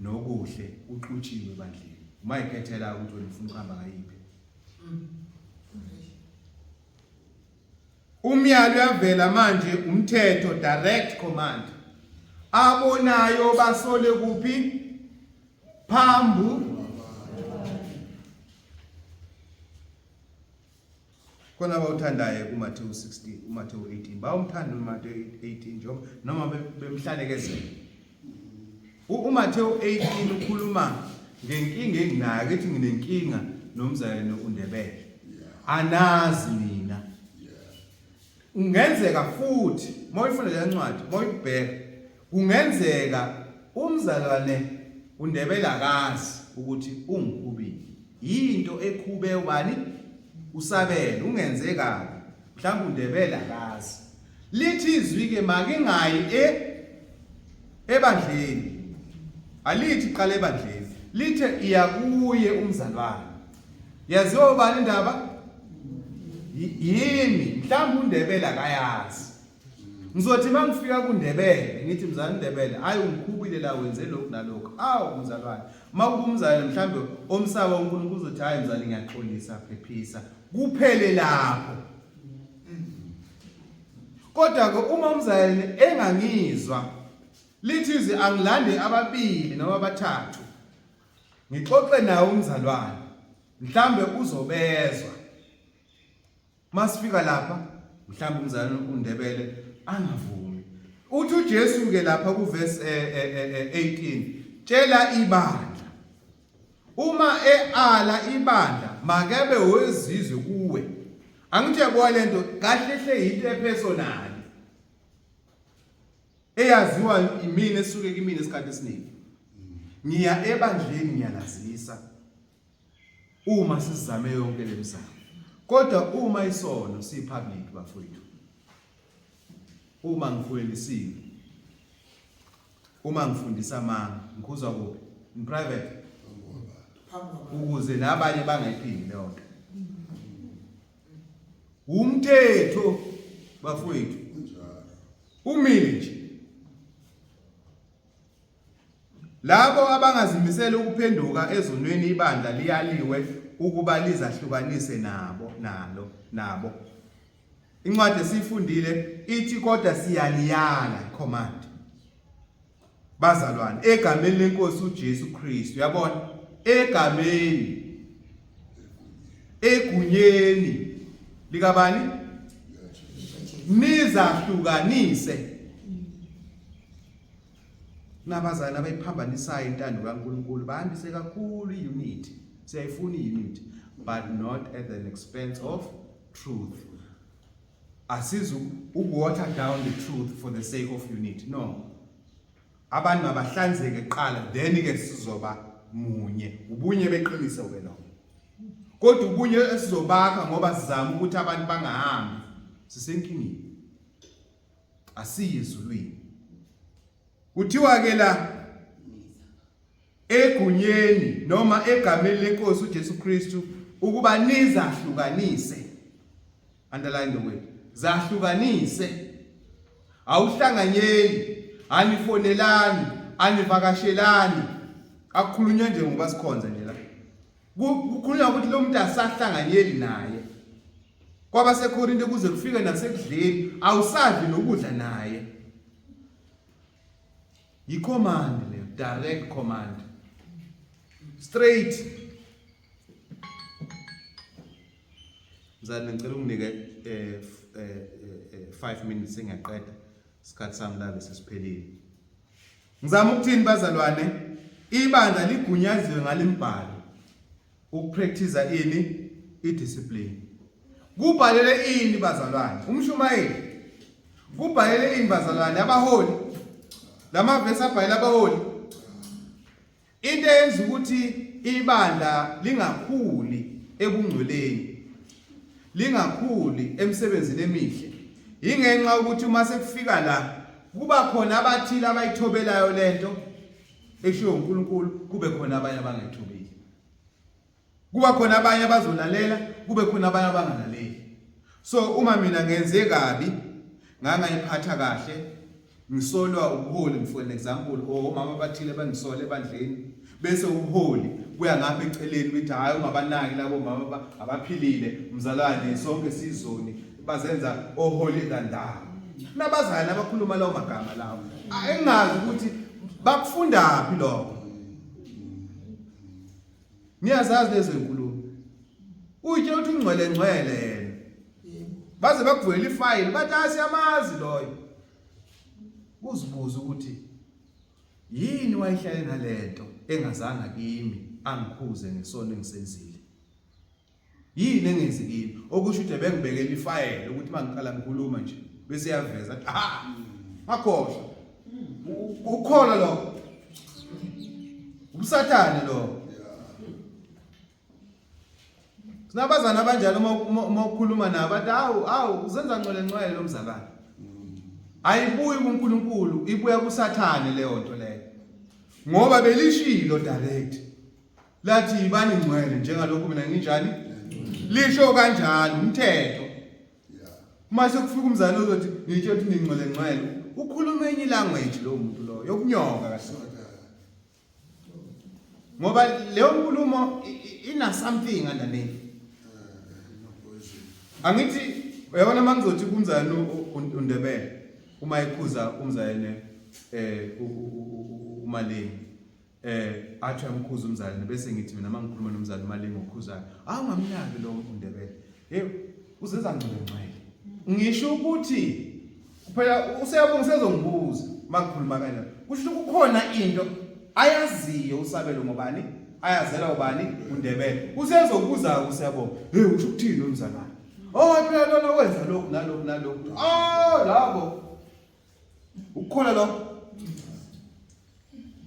nokuhle kuxutshiwe ebandleni uma ikhethela ukuthi wena ufuna ukuhamba ngayiphi Umyalo uyavela manje umthetho direct command. Abonayo basole kuphi? Phambu khona abawuthandayo kuMathewu 16 uMathewu 18 bawumthanda uMathewu 18 njengoba noma bemhlanekezela uMathewu 18 ukhuluma ngenkinga enginayo ethi nginenkinga nomzalwane uNdebele anazi nina kungenzeka futhi mawuyifunda le ncwadi mawuyibheka kungenzeka umzalwane uNdebele akazi ukuthi ungikhubile yinto ekhube ubani usabele ungenze kabi. Mhlawumbe uNdebele akazi. Lithi izwi ke makingayi e ebandleni. Alithi qala ebandleni. Lithe iya kuye umzalwane. Yaziwa ubani indaba? Yimi, mhlawumbe uNdebele akayazi. Ngizothi mangifika kuNdebele ngithi mzalwane uNdebele hayi ungikhubile la wenze lokhu nalokhu. Awu mzalwane, makukumzalwane mhlambe omsaba uNkulunkulu uzothi hayi mzalwane ngiyaxolisa phephisa. Kuphele lapho. Kodwa ke uma umzalwane engangizwa lithi ize angilande ababili noma abathathu ngixoxe naye umzalwane mhlambe uzobezwa Masifika lapha mhlawumbe umzalwane uNdebele angavumi. Uthi uJesu ke lapha kuverse 18 eh, eh, eh, tshela ibandla uma eala ibandla makebe wezizwe kuwe. Angithi uyabona lento kahle hle into epersonal. Eyaziwa imina esuke kimina isikhathi esiningi. Ngiya ebandleni ngiyalazisa. Uma sizame yonke lemizamo. Kodwa uma isono si public bafowethu. Uma ngikhulelisiwe. Uma ngifundisa amanga, ngikhuzwa kuphi? In private. Ukuze nabanye bangayiphindi leyo nto. Umthetho bafowethu. Umile nje. Labo abangazimisele ukuphenduka ezonweni ibandla liyaliwe ukuba lizahlukanise nabo nalo nabo. Incwadi esiyifundile ithi kodwa siyaliyala command. Bazalwane egameni lenkosi uJesu Kristu uyabona egameni egunyeni likabani nizahlukanise Kunabazali abayiphambanisayo intando kaNkulunkulu bandise kakhulu i-unity. Siyayifuna i-unity but not at the expense of truth. Asizu uku-water down the truth for the sake of unity. No. Abantu mabahlanzeke kuqala then ke sizoba munye. Ubunye beqiniso ke lokho. Kodwa ubunye esizobakha ngoba sizama ukuthi abantu bangahambi sisenkingeni. Asiyi ezulwini. Kuthiwa ke la egunyeni noma egameni lenkosi uJesu Kristu ukuba nizahlukanise. Underline the word. Zahlukanise. Awuhlanganyeli, anifonelani, anivakashelani. Akukhulunywa nje ngoba sikhonza nje la. Kukhulunywa ukuthi lo muntu asahlanganyeli naye. KwabaseKorinte kuze kufike nasekudleni awusadli nokudla naye. Yi-command leyo, direct command. Straight. Mzali ngicela unginike eh 5 eh, eh, minutes sengiyaqeda. Isikhathi sami la bese siphelile. Ngizama ukuthini bazalwane? Ibandla ligunyaziwe ngalimbhalo. Ukupractice ini? Idiscipline. Kubhalele ini bazalwane? Umshumayeli. Kubhalele ini bazalwane? Abaholi. Lamavesi abhalela abaholi. Into eyenza ukuthi ibandla lingakhuli ebungcweleni lingakhuli emsebenzini emihle ingenxa ukuthi uma sekufika la kuba khona abathile abayithobelayo lento eshiwo uNkulunkulu kube khona abanye abangayithobeli kuba khona abanye abazolalela kube khona abanye abangalaleli so uma mina ngenze kabi ngangayiphatha kahle ngisolwa ubuholi for an example or omama abathile bangisole ebandleni bese ubuholi buya ngapha eceleni bethi hayi ungabanaki labo mama abaphilile mzalwane sonke sizoni bazenza oholi than thou nabazali abakhuluma lawo magama lawo engazi ukuthi bakufundaphi lokho niyazazi lezo nkulumo uyitshela ukuthi ungcwele ngcwele yena baze bakuvulela ifayili bathi asiyamazi loyo uzibuza ukuthi yini wayihlale nalento engazanga kimi angikhuze ngesono engisenzile Yini engenzi kimi? Okusho ukuthi ebengibekela ifayela ukuthi uma ngiqala ngikhuluma nje bese yaveza athi ha ngakhohlwa. Ukholwa lokho. Ubusathane lokho. Sinabazana abanjalo uma ukhuluma nabo bathi hawu hawu uzenza ngcwele ngcwele lo mzalwane. Ayibuyi kuNkulunkulu, ibuya kuSathane leyo nto leyo. Ngoba belishilo direct. Lathi yibani ngcwele njengalokhu mina nginjani? Lisho kanjalo umthetho. Uma sekufika umzali ozothi ngitsho ukuthi ningcwele ngcwele, ukhuluma enye language lo muntu lo yokunyoka kahle. Ngoba leyo nkulumo ina something underneath. Angithi uyabona mangizothi kumzane uNdebele uma ekhuza umzane uMalingi athi uyamkhuza umzali bese ngithi mina mangikhuluma nomzali uMalingi okhuzayo awungamnaki lo uNdebele hey uzenza ngcwele ngcwele ngisho ukuthi phela useyabonga usezongibuza mangikhuluma kanjalo kusho ukuthi kukhona into ayaziyo usabelo ngobani ayazela ubani uNdebele usezokubuza usiyabonga hey usho ukuthini umzalwane oh phela lona wenza lokhu nalokhu nalokhu oh labo Ukukhona lokho.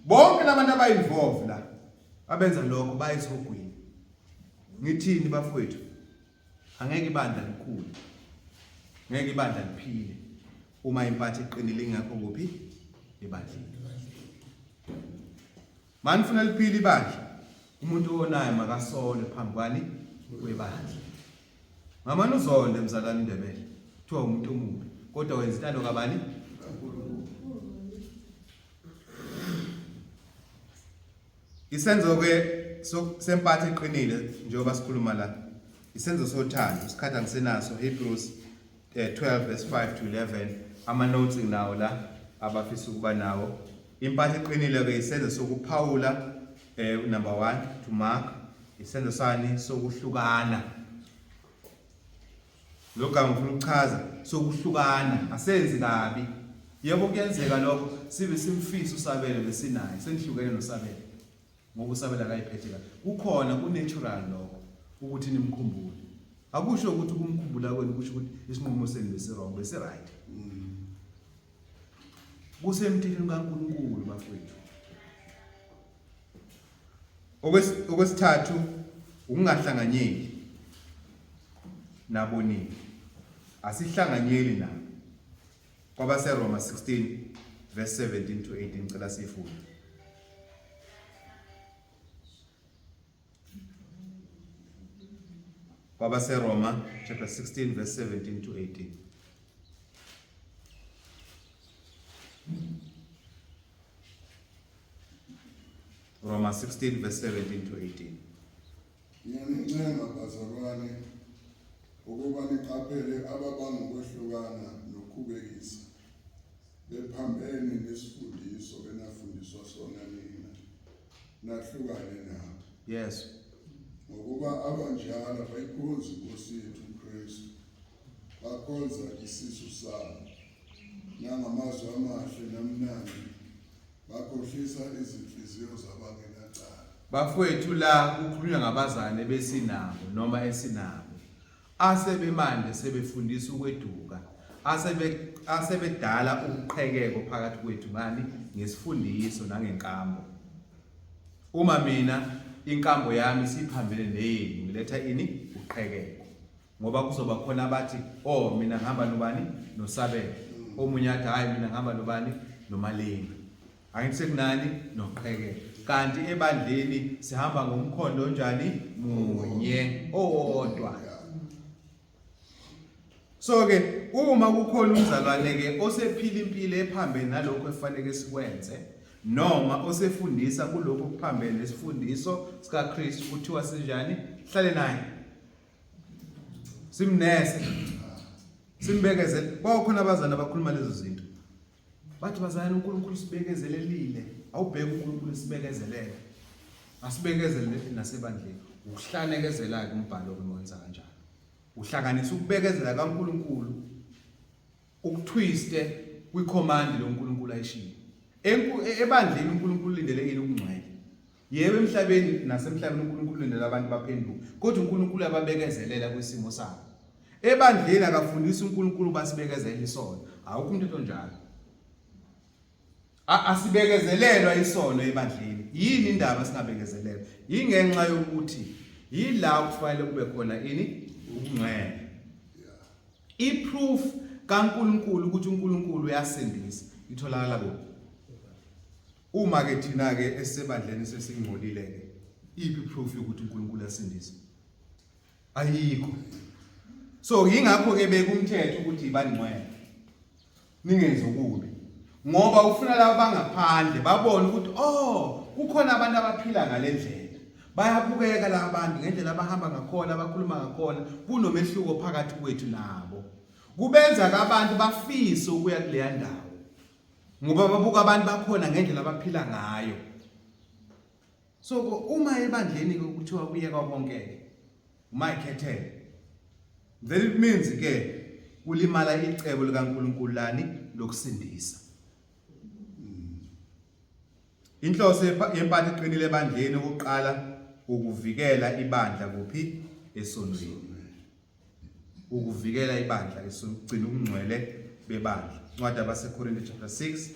Bonke labantu abayinvolve la abenza lokho bayisihogweni. Ngithini bafowethu? Angeke ibandla likhule. Ngeke ibandla liphile uma impatho iqinile ingekho kuphi ebandleni. Manifuna liphile ibandla, umuntu owonayo makasole phambi kwani kwebandla. Ngamane uzonde mzalwane Ndebele. Kuthiwa umuntu omubi kodwa wenza intando kabani? Isenzo ke sempatho eqinile njengoba sikhuluma la. Isenzo sothando isikhathi angisenaso Hebrews 12 verse 5 to 11 ama notes nginawo la abafisa ukuba nawo. Impatho eqinile ke isenzo sokuphawula number 1 to mark isenzo sani sokuhlukana. Lo gama ngifuna ukuchaza sokuhlukana asenzi kabi. Yebo kuyenzeka lokho sibe simfisa usabelo besinaye senihlukene nosabelo ngoba usabelo akayiphethe kahle. Kukhona ku natural lokho ukuthi nimkhumbule. Akusho ukuthi ukumkhumbula kwenu kusho ukuthi isinqumo senu besi wrong besi right. Kusemthethweni kaNkulunkulu bafowethu. Okwesithathu ukungahlanganyeli nabonile. Asihlanganyeli nabo. KwabaseRoma 16 verse 17 to 18 ngicela sifunde. KwabaseRoma chapter 16 verse 17 to 18. Roma 16 verse 17 to 18. Ngiyanincenga bazalwane ukuba niqaphele ababanga ukwehlukana nokukhubekisa bephambene nesifundiso enafundiswa sona nina nahlukane nabo. Yes. Ngokuba abanjalo abayikhonzi inkosi yethu uKristu, bakhonza isisu sabo nangamazwi amahle namnandi bakhohlisa izinhliziyo zabangenacala. Bafowethu la kukhulunywa ngabazane besinabo noma esinabo asebemanje sebefundisa ukweduka asebe asebedala uqhekeko phakathi kwethu ngani ngesifundiso nangenkambo uma mina inkambo yami siphambene neyenu ngiletha ini uqhekeko ngoba kuzoba khona abathi oh mina ngihamba nobani nosabelo omunye athi hayi mina ngihamba nobani nomalinga angithi sekunani noqhekeko kanti ebandleni sihamba ngomkhondo onjani munye owodwa so ke uma kukhona umzalwane ke osephila impilo ephambene nalokho efanele sikwenze noma osefundisa kulokho kuphambene nesifundiso sikaKristu kuthiwa sinjani hlale naye simnese simbekezele kwakukhona abazali abakhuluma lezo zinto bathi bazalwane uNkulunkulu sibekezelelile awubheke uNkulunkulu sibekezelele asibekezele nasebandleni ukuhlanekezela ke umbhalo ke wenza kanjalo uhlanganisa ukubekezela kaNkulunkulu ukutwiste kwicommand loNkulunkulu ayishilo ebandleni uNkulunkulu ulindele ini ukungcwele Yebo emhlabeni nasemhlabeni uNkulunkulu ulindele abantu baphenduke, kodwa uNkulunkulu uyababekezelela kwisimo sabo. Ebandleni akafundisi uNkulunkulu basibekezele isono. Awukho umthetho onjalo. Asibekezelelwa isono ebandleni. Yini indaba singabekezelelwa? Yingenxa yokuthi Yila kufanele kube khona ini? Ubungcwele. Iproof kaNkuluNkulu ukuthi uNkulunkulu uyasindisa itholakala kuphi? Uma ke thina ke esebandleni sesingcolile ke iphi proof yokuthi uNkulunkulu uyasindisa? Ayikho. So yingakho ke bekumthetho ukuthi ibangcwele. Ningenzi okubi. Ngoba ufuna laba bangaphandle babone ukuthi oh kukhona abantu abaphila ngalendlela. Bayabukeka laba bantu ngendlela abahamba ngakhona, abakhuluma ngakhona, kunomehluko phakathi kwethu nabo. Kubenza ke abantu bafise ukuya kuleya ndawo. Ngoba babuka abantu bakhona ngendlela abaphila ngayo. So uma ebandleni ke kuthiwa kuyekwa konke ke uma ikhethele then it means ke kulimala icebo likaNkulunkulu lani lokusindisa. Inhloso yempatho eqinile ebandleni ukuqala ukuvikela ibandla kuphi esonweni. Ukuvikela ibandla esonweni, ukugcina ubungcwele bebandla. Incwadi yabaseKorinte chapter 6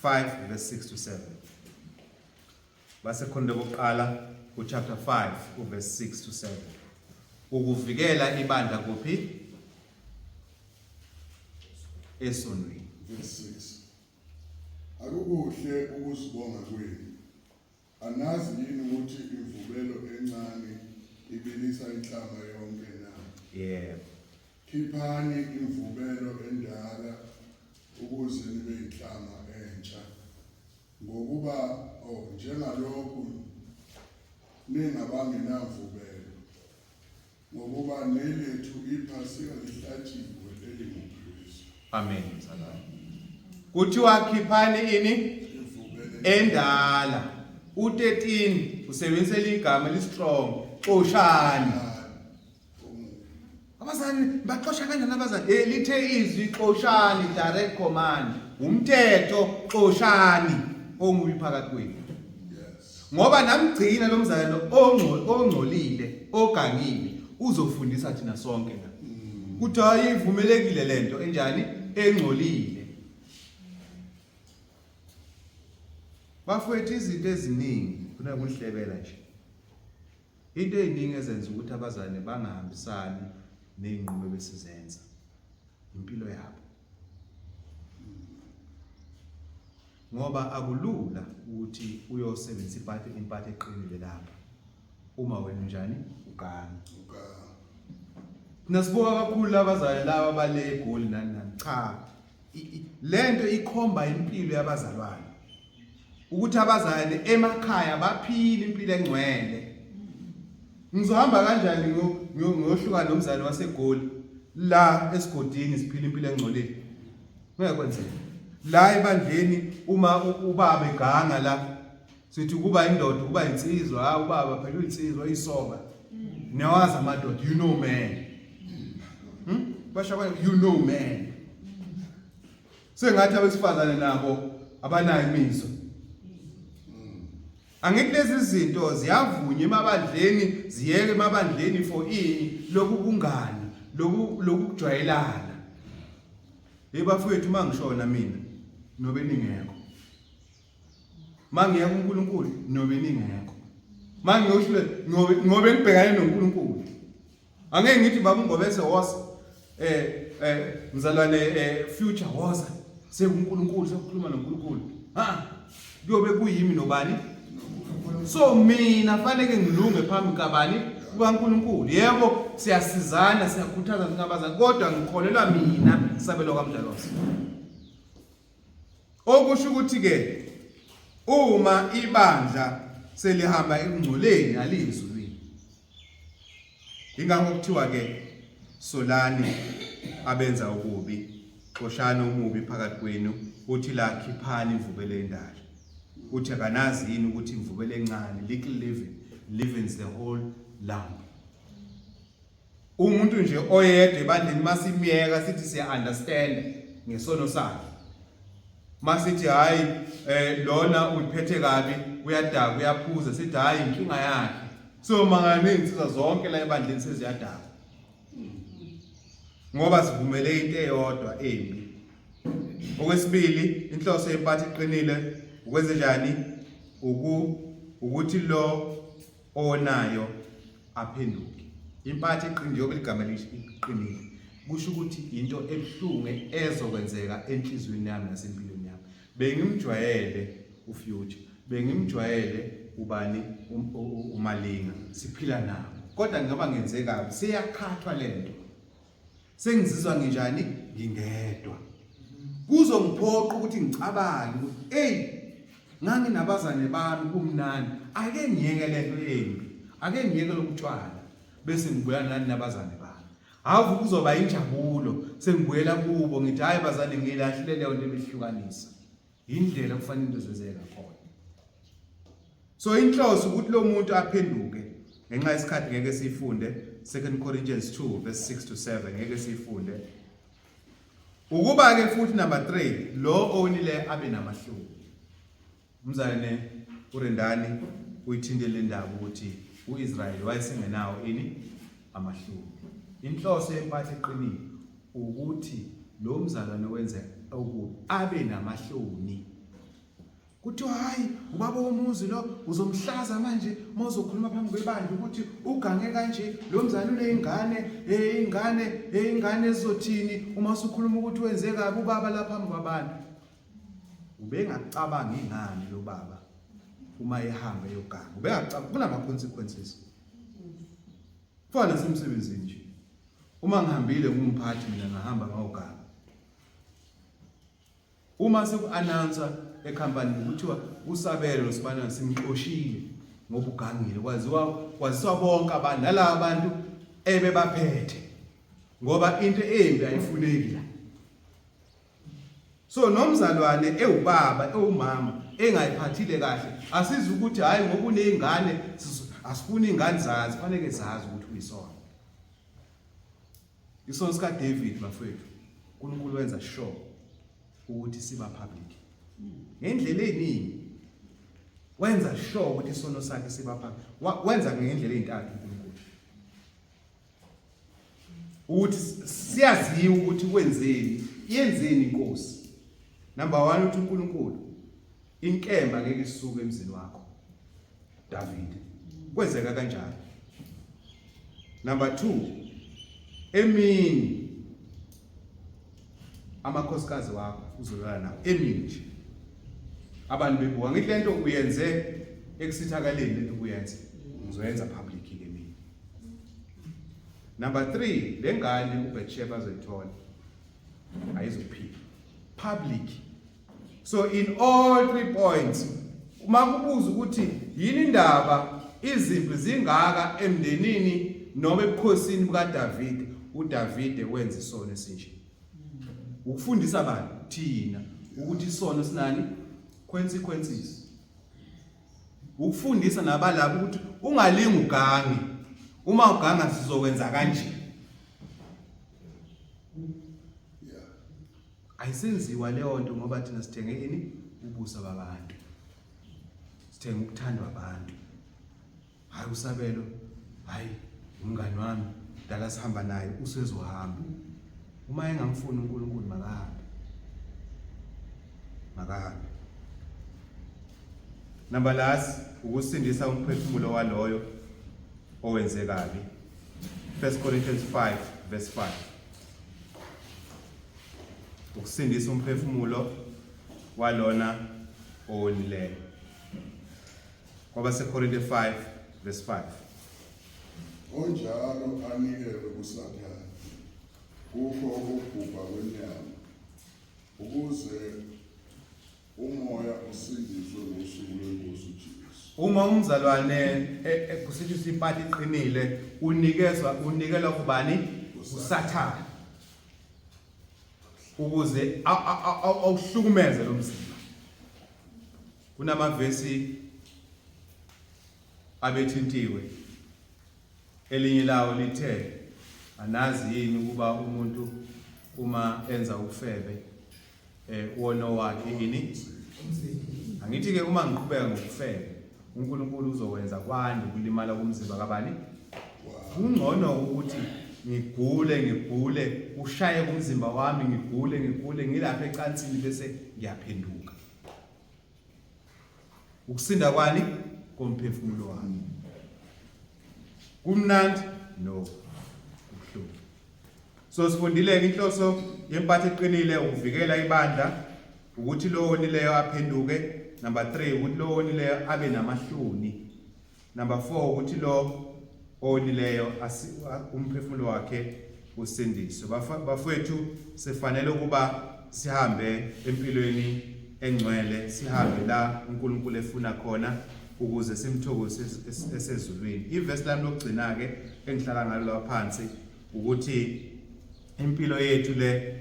5 verse 6 to 7. BaseKorinte bokuqala kuchapter 5 uverse 6 to 7. Ukuvikela ibandla kuphi? Esonweni. Verse 6. Akukuhle ukuzibonga kwenu. Anazi yini ukuthi imvubelo encane ibilisa inhlama yonke na? Yebo. Khiphani imvubelo endala ukuze nibe inhlama entsha. Ngokuba oh njengalokhu ningabangenamvubelo, ngokuba nelethu iphasika lihlatshiwe elinguKristu. Amen mzalwane. Kuthiwa khiphani ini endala. U13 usebenzisa igama elistrong, xoshani. Abazali baxosha kanjani abazali? Eh lithe izwi xoshani direct command. Umthetho xoshani omubi phakathi kwenu. Ngoba namgcina lo mzalwane ongcolile, ogangile uzofundisa thina sonke la. Kuthi hayi ivumelekile lento enjani engcolile. Bafowethu izinto eziningi kunakunhlebela nje. Into eziningi ezenza ukuthi abazalwane bangahambisani nezinqumo ebesizenza impilo yabo. Ngoba akulula ukuthi uyosebenzisa ipati impatho eqinile lapha uma wena unjani uganga. Uganga. Thina sibuka kakhulu labazali laba bale eGoli nani nani. Cha. Lento ikhomba impilo yabazalwane. Ukuthi abazalwane emakhaya baphile impilo engcwele. Ngizohamba kanjani ngiyohluka nomzali waseGoli la esigodini siphila impilo engcolile. Ngeke kwenzeke. La ebandleni uma ubaba eganga la sithi kuba indoda kuba insizwa ha ubaba phela uyinsizwa uyisoka. Niyawazi amadoda you know man. Basho you know man. Sengathi abesifazane nabo abanayo imizwa. Angithi lezi zinto ziyavunywa emabandleni ziyeke emabandleni for ini lokhu kungani lokhu lokujwayelana. Hey bafowethu mangishona mina nobe ningekho. Mangiya kuNkulunkulu nobe ningekho. Mangiyohlule ngobe ngobe ngibhekane noNkulunkulu. Angeke ngithi baba uNgobese woza eh mzalwane future woza sekuNkulunkulu sekukhuluma noNkulunkulu. Ha kuyobe kuyimi nobani? So mina fanele ngilunge phambi kabani kukaNkulunkulu. Yebo siyasizana siyakhuthaza singabazali kodwa ngikholelwa mina sabelo kaMdlalose. Okusho ukuthi ke uma ibandla selihamba ekungcoleni aliyizulwini. Ingakho kuthiwa ke solani abenza okubi, xoshani omubi phakathi kwenu, uthi la khiphani imvubelo endala. Uthi akanazi yini ukuthi imvubelo encane, little leaven leavens the whole lump. Umuntu nje oyedwa ebandleni masimyeka sithi siya understand ngesono sakhe. Masithi hayi lona uyiphethe kabi uyadaka uyaphuza sithi hayi inkinga yakhe. So mangana nezinsizwa zonke la ebandleni seziyadaka. Ngoba sivumele into eyodwa embi. Okwesibili inhloso yempatho iqinile ukwenze njani? Uku ukuthi lo owonayo Aphenduke. Impatho eqinile njengoba ligama liqinile kusho ukuthi into ebuhlungu ezokwenzeka enhliziyweni yami nasempilweni yami. Bengimjwayele uFuture, bengimjwayele ubani uMalinga, siphila nabo. Kodwa ngoba ngenze kabi seyakhathwa lento. Sengizizwa nginjani? Ngingedwa. Kuzongiphoqa ukuthi ngicabange ukuthi hey nganginabazane bami kumnandi, ake ngiyeke lento embi, ake ngiyeke lokutshwala bese ngibuya nani nabazane bami. Hawu kuzoba injabulo sengibuyela kubo ngithi hayi bazane ngilahlile leyo nto ebihlukanisa. Indlela kufanele into zenzeke ngakhona. So inhloso ukuthi lo muntu aphenduke ngenxa yesikhathi ngeke sifunde 2 Corinthians 2 verse 6 to 7 ngeke sifunde. Ukuba ke futhi number 3 lo owinile abe namahloni. Umzalwane uRendani uyithinte le ndaba ukuthi uIsrael wayesengenawo ini amahloni. Inhloso yempatho eqinile ukuthi lo mzalwane wenze okubi abe namahloni. Kuthiwa hayi ubaba womuzi lo uzomhlaza manje uma uzokhuluma phambi kwebandla ukuthi ugange kanje lo mzali uneyingane hey ingane hey ingane ezothini uma usukhuluma ukuthi wenze kabi ubaba lapha phambi kwabantu. Ubengacabangi ngani lo baba uma ehamba eyoganga? Ubengacabanga kunama consequences. Kufana nasemsebenzini nje. Uma ngihambile ngumphathi mina ngahamba ngawuganga. Uma seku-announce ekhampanini kuthiwa uSabelo noSibanani simxoshile ngoba ugangile kwaziwa kwaziswa bonke abantu nalaba bantu ebebaphethe ngoba into embi ayifuneki la. So nomzalwane ewubaba ewumama engayiphathile kahle asizi ukuthi hayi ngoba unezingane asifuni ingane zazi fanele zazi ukuthi uyisona. Isono sika David bafethu uNkulunkulu wenza sure ukuthi siba public. Ngendlela eziningi wenza sure ukuthi isono sakhe siba public. Wenza ngendlela ezintathu uNkulunkulu. Ukuthi siyaziwa ukuthi wenzeni, yenzeni inkosi. Number 1 uthi uNkulunkulu inkemba ngeke isuke emzini wakho. David. Kwenzeka kanjani? Number 2 emini amakhosikazi wakho uzolala nawo emini nje. Abantu bebuka ngithi lento uyenze ekusithakaleni lento uyenze. Ngizoyenza public ke mina. Number 3 lengane uBethsheba azoyithola ayizophila. Public. So in all three points uma kubuza ukuthi yini indaba izimpi zingaka emndenini noma ebukhosini bukaDavide uDavide wenza isono esinje ukufundisa abantu thina ukuthi isono sinani consequences ukufundisa nabalapho ukuthi ungalingi ugange uma uganga sizokwenza kanje Ayisenziwa leyo nto ngoba thina sithenge ini ubuso babantu. Sithenge ukuthandwa abantu. Hayi usabelo, hayi umngani wami, dala sihamba naye usezohamba. Uma engamfuni uNkulunkulu makahambe. Makahambe. Number last ukusindisa umphefumulo waloyo owenze kabi. 1 Corinthians 5 verse 5. Ukusindisa umphefumulo walona owonileyo. KwabaseKorinte 5 verse 5. Onjalo anikelwe kuSathane kukho ukubhubha kwenyama ukuze umoya usindiswe ngosuku lweNkosi uJesu. Uma umzalwane kusitshisa impatha iqinile unikezwa unikelwa kubani? USathane. Ukuze awuhlukumeze lo mzimba. Kunamavesi abethintiwe. Elinye lawo lithe anazi yini ukuba umuntu uma enza ubufebe eh wono wakhe ini angithi ke uma ngiqhubeka ngokufebe uNkulunkulu uzokwenza kwande ukulimala komzimba kabani kungcono ukuthi ngigule ngigule ushaye kumzimba wami ngigule ngigule ngilapha ecansini bese ngiyaphenduka ukusinda kwani komphefumulo wami. Kumnandi? No, kubuhlungu. So sifundile-ke inhloso yempatho eqinile ukuvikela ibandla ukuthi lowo onileyo aphenduke. Number 3 ukuthi lowo onileyo abe namahloni. Number 4 ukuthi lo onileyo umphefumulo wakhe usindiswe. Bafowethu sifanele ukuba sihambe empilweni engcwele, sihambe la uNkulunkulu efuna khona ukuze simthokozise esezulwini. Ivesi lami lokugcina ke engihlala ngalo la phansi ukuthi impilo yethu le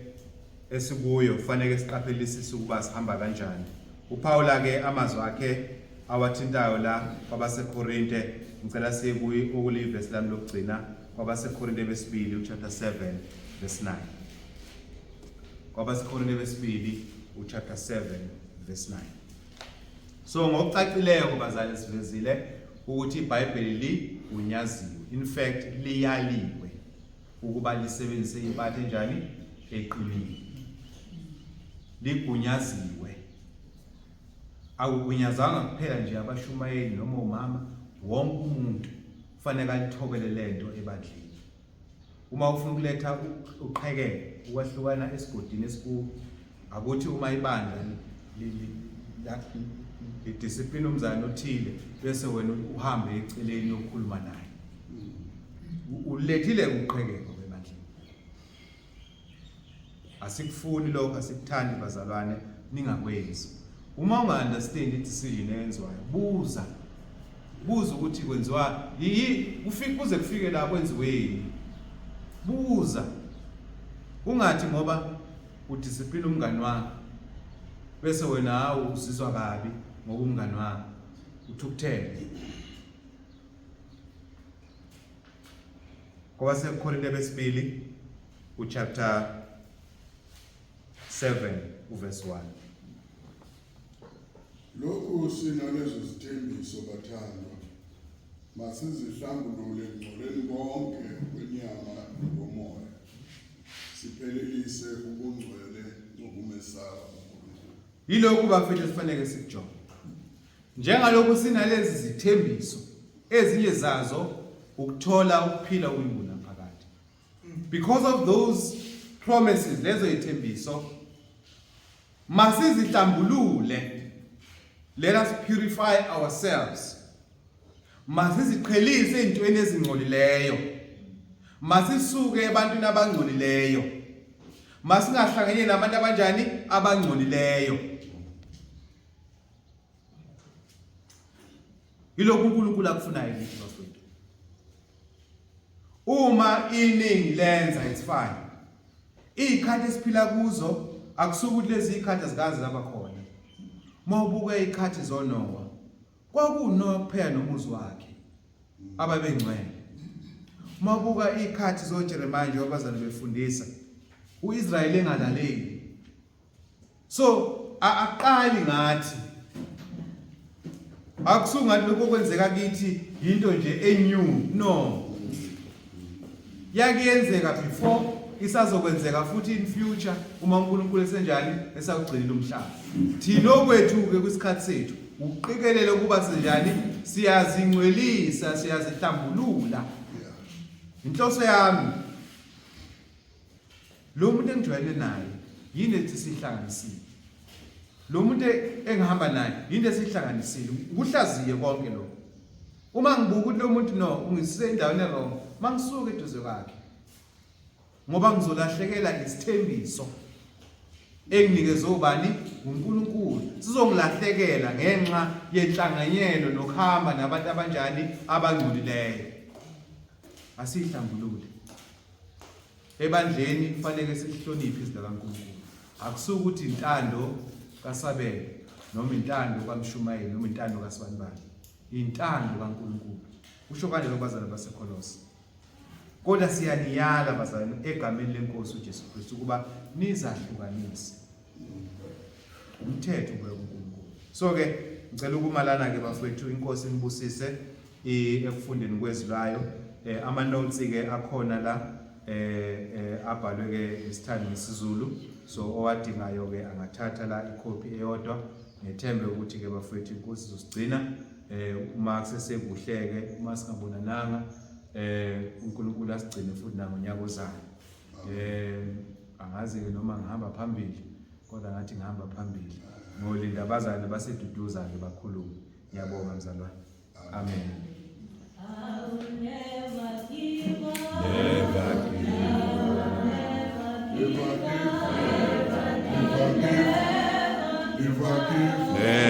esikuyo kufanele siqaphelisise ukuba sihamba kanjani. UPawula ke amazwi akhe awathintayo la kwabaseKorinte, ngicela siye kuyi okulivesi lami lokugcina kwabaseKorinte besibili uchapter 7 verse 9. KwabaseKorinte besibili uchapter 7 verse 9. So ngokucacileyo kubazali sivezile ukuthi iBhayibheli ligunyaziwe. In fact liyaliwe ukuba lisebenzise impatho enjani eqinile. Ligunyaziwe. Akugunyazwanga kuphela nje abashumayeli noma omama, wonke umuntu kufanele alithobele lento ebandleni. Uma ufuna ukuletha uqhekeko ukwahlukana esigodini esikuwo akuthi uma ibandla lidiscipline umzali othile bese wena uhambe eceleni uyokhuluma naye ulethile uqhekeko ebandleni. Asikufuni lokho, asikuthandi bazalwane, ningakwenzi. Uma unga-understand i-decision eyenziwayo, buza. Buza ukuthi kwenziwa yiyi kufike kuze kufike la kwenziweni. Buza. Ungathi ngoba udiscipline umngani wakho bese wena hawu uzizwa kabi ngoba umngani wakho uthukuthele. KwabaseKorinte besibili uchapter 7 uverse 1. Lokhu sinalezo zithembiso bathandwa, masizihlambulule ekungcoleni konke kwenyama nokomoya, siphelelise ubungcwele ngokumesaba uNkulunkulu. Yilokhu bafethu esifanele sikujonge. Njengalokhu sinalezi zithembiso, ezinye zazo ukuthola ukuphila okuyingunaphakade. Because of those promises, lezo zithembiso, masizihlambulule. Let us purify ourselves. Masiziqhelise ezintweni ezingcolileyo. Masisuke ebantwini abangcolileyo. Masingahlanganyeli nabantu abanjani abangcolileyo. Yilokhu uNkulunkulu akufunayo kithi bafowethu. Uma iningi lenza it's fine. Izikhathi esiphila kuzo akusuke ukuthi lezi zikhathi azikaze zaba khona. Uma ubuka izikhathi zoNowa, kwakunowa kuphela nomuzi wakhe ababengcwele. Uma ubuka izikhathi zoJeremiah njengoba abazali befundisa, uIsrayeli engalaleli. So aqali ngathi akusungathi lokho kwenzeka kithi yinto nje enew no yakuyenzeka before isazokwenzeka futhi in future uma uNkulunkulu esenjani esakugcinile umhlaba thina okwethu ke kwisikhathi sethu uqikelele ukuba sinjani siyazingcwelisa siyazihlambulula inhloso yami Lo muntu engijwayele naye yini ethi sihlanganisile. Lo muntu engihamba naye yini esihlanganisile. Ukuhlaziye konke lokho. Uma ngibuka ukuthi lo muntu no ungisise endaweni erong, mangisuke eduze kwakhe. Ngoba ngizolahlekela isithembiso enginikezwe ubani uNkulunkulu. Sizongilahlekela ngenxa yenhlanganyelo nokuhamba nabantu abanjani abangcolileyo. Asihlambulule. Ebandleni kufanele sihloniphe izwi likaNkulunkulu. Akusuke ukuthi intando kaSabelo noma intando kaMshumayeli noma intando kaSibanibani. Intando kaNkulunkulu. Kusho kanjalo kubazalwane baseKolose. Kodwa siyaniyala bazalwane egameni lenkosi uJesu Kristu ukuba nizahlukanise. Umthetho ubuya kuNkulunkulu. So ke ngicela ukumalana ke bafowethu inkosi inibusise ekufundeni kwezwi layo. Eh, ama notes ke akhona la eh, eh abhalwe ke isithandi ngesiZulu so owadingayo ke angathatha la icopy eyodwa ngethembe ukuthi ke bafowethu inkosi izosigcina eh uma kusesekuhle ke uma singabonananga. Eh uNkulunkulu asigcine futhi nangonyaka ozayo. Eh angazi ke noma ngihamba phambili kodwa ngathi ngihamba phambili. Ngolinda abazalwane baseduduza ke bakhulume. Ngiyabonga mzalwane. Amen. Never give up. Never give Never give, never give, never give.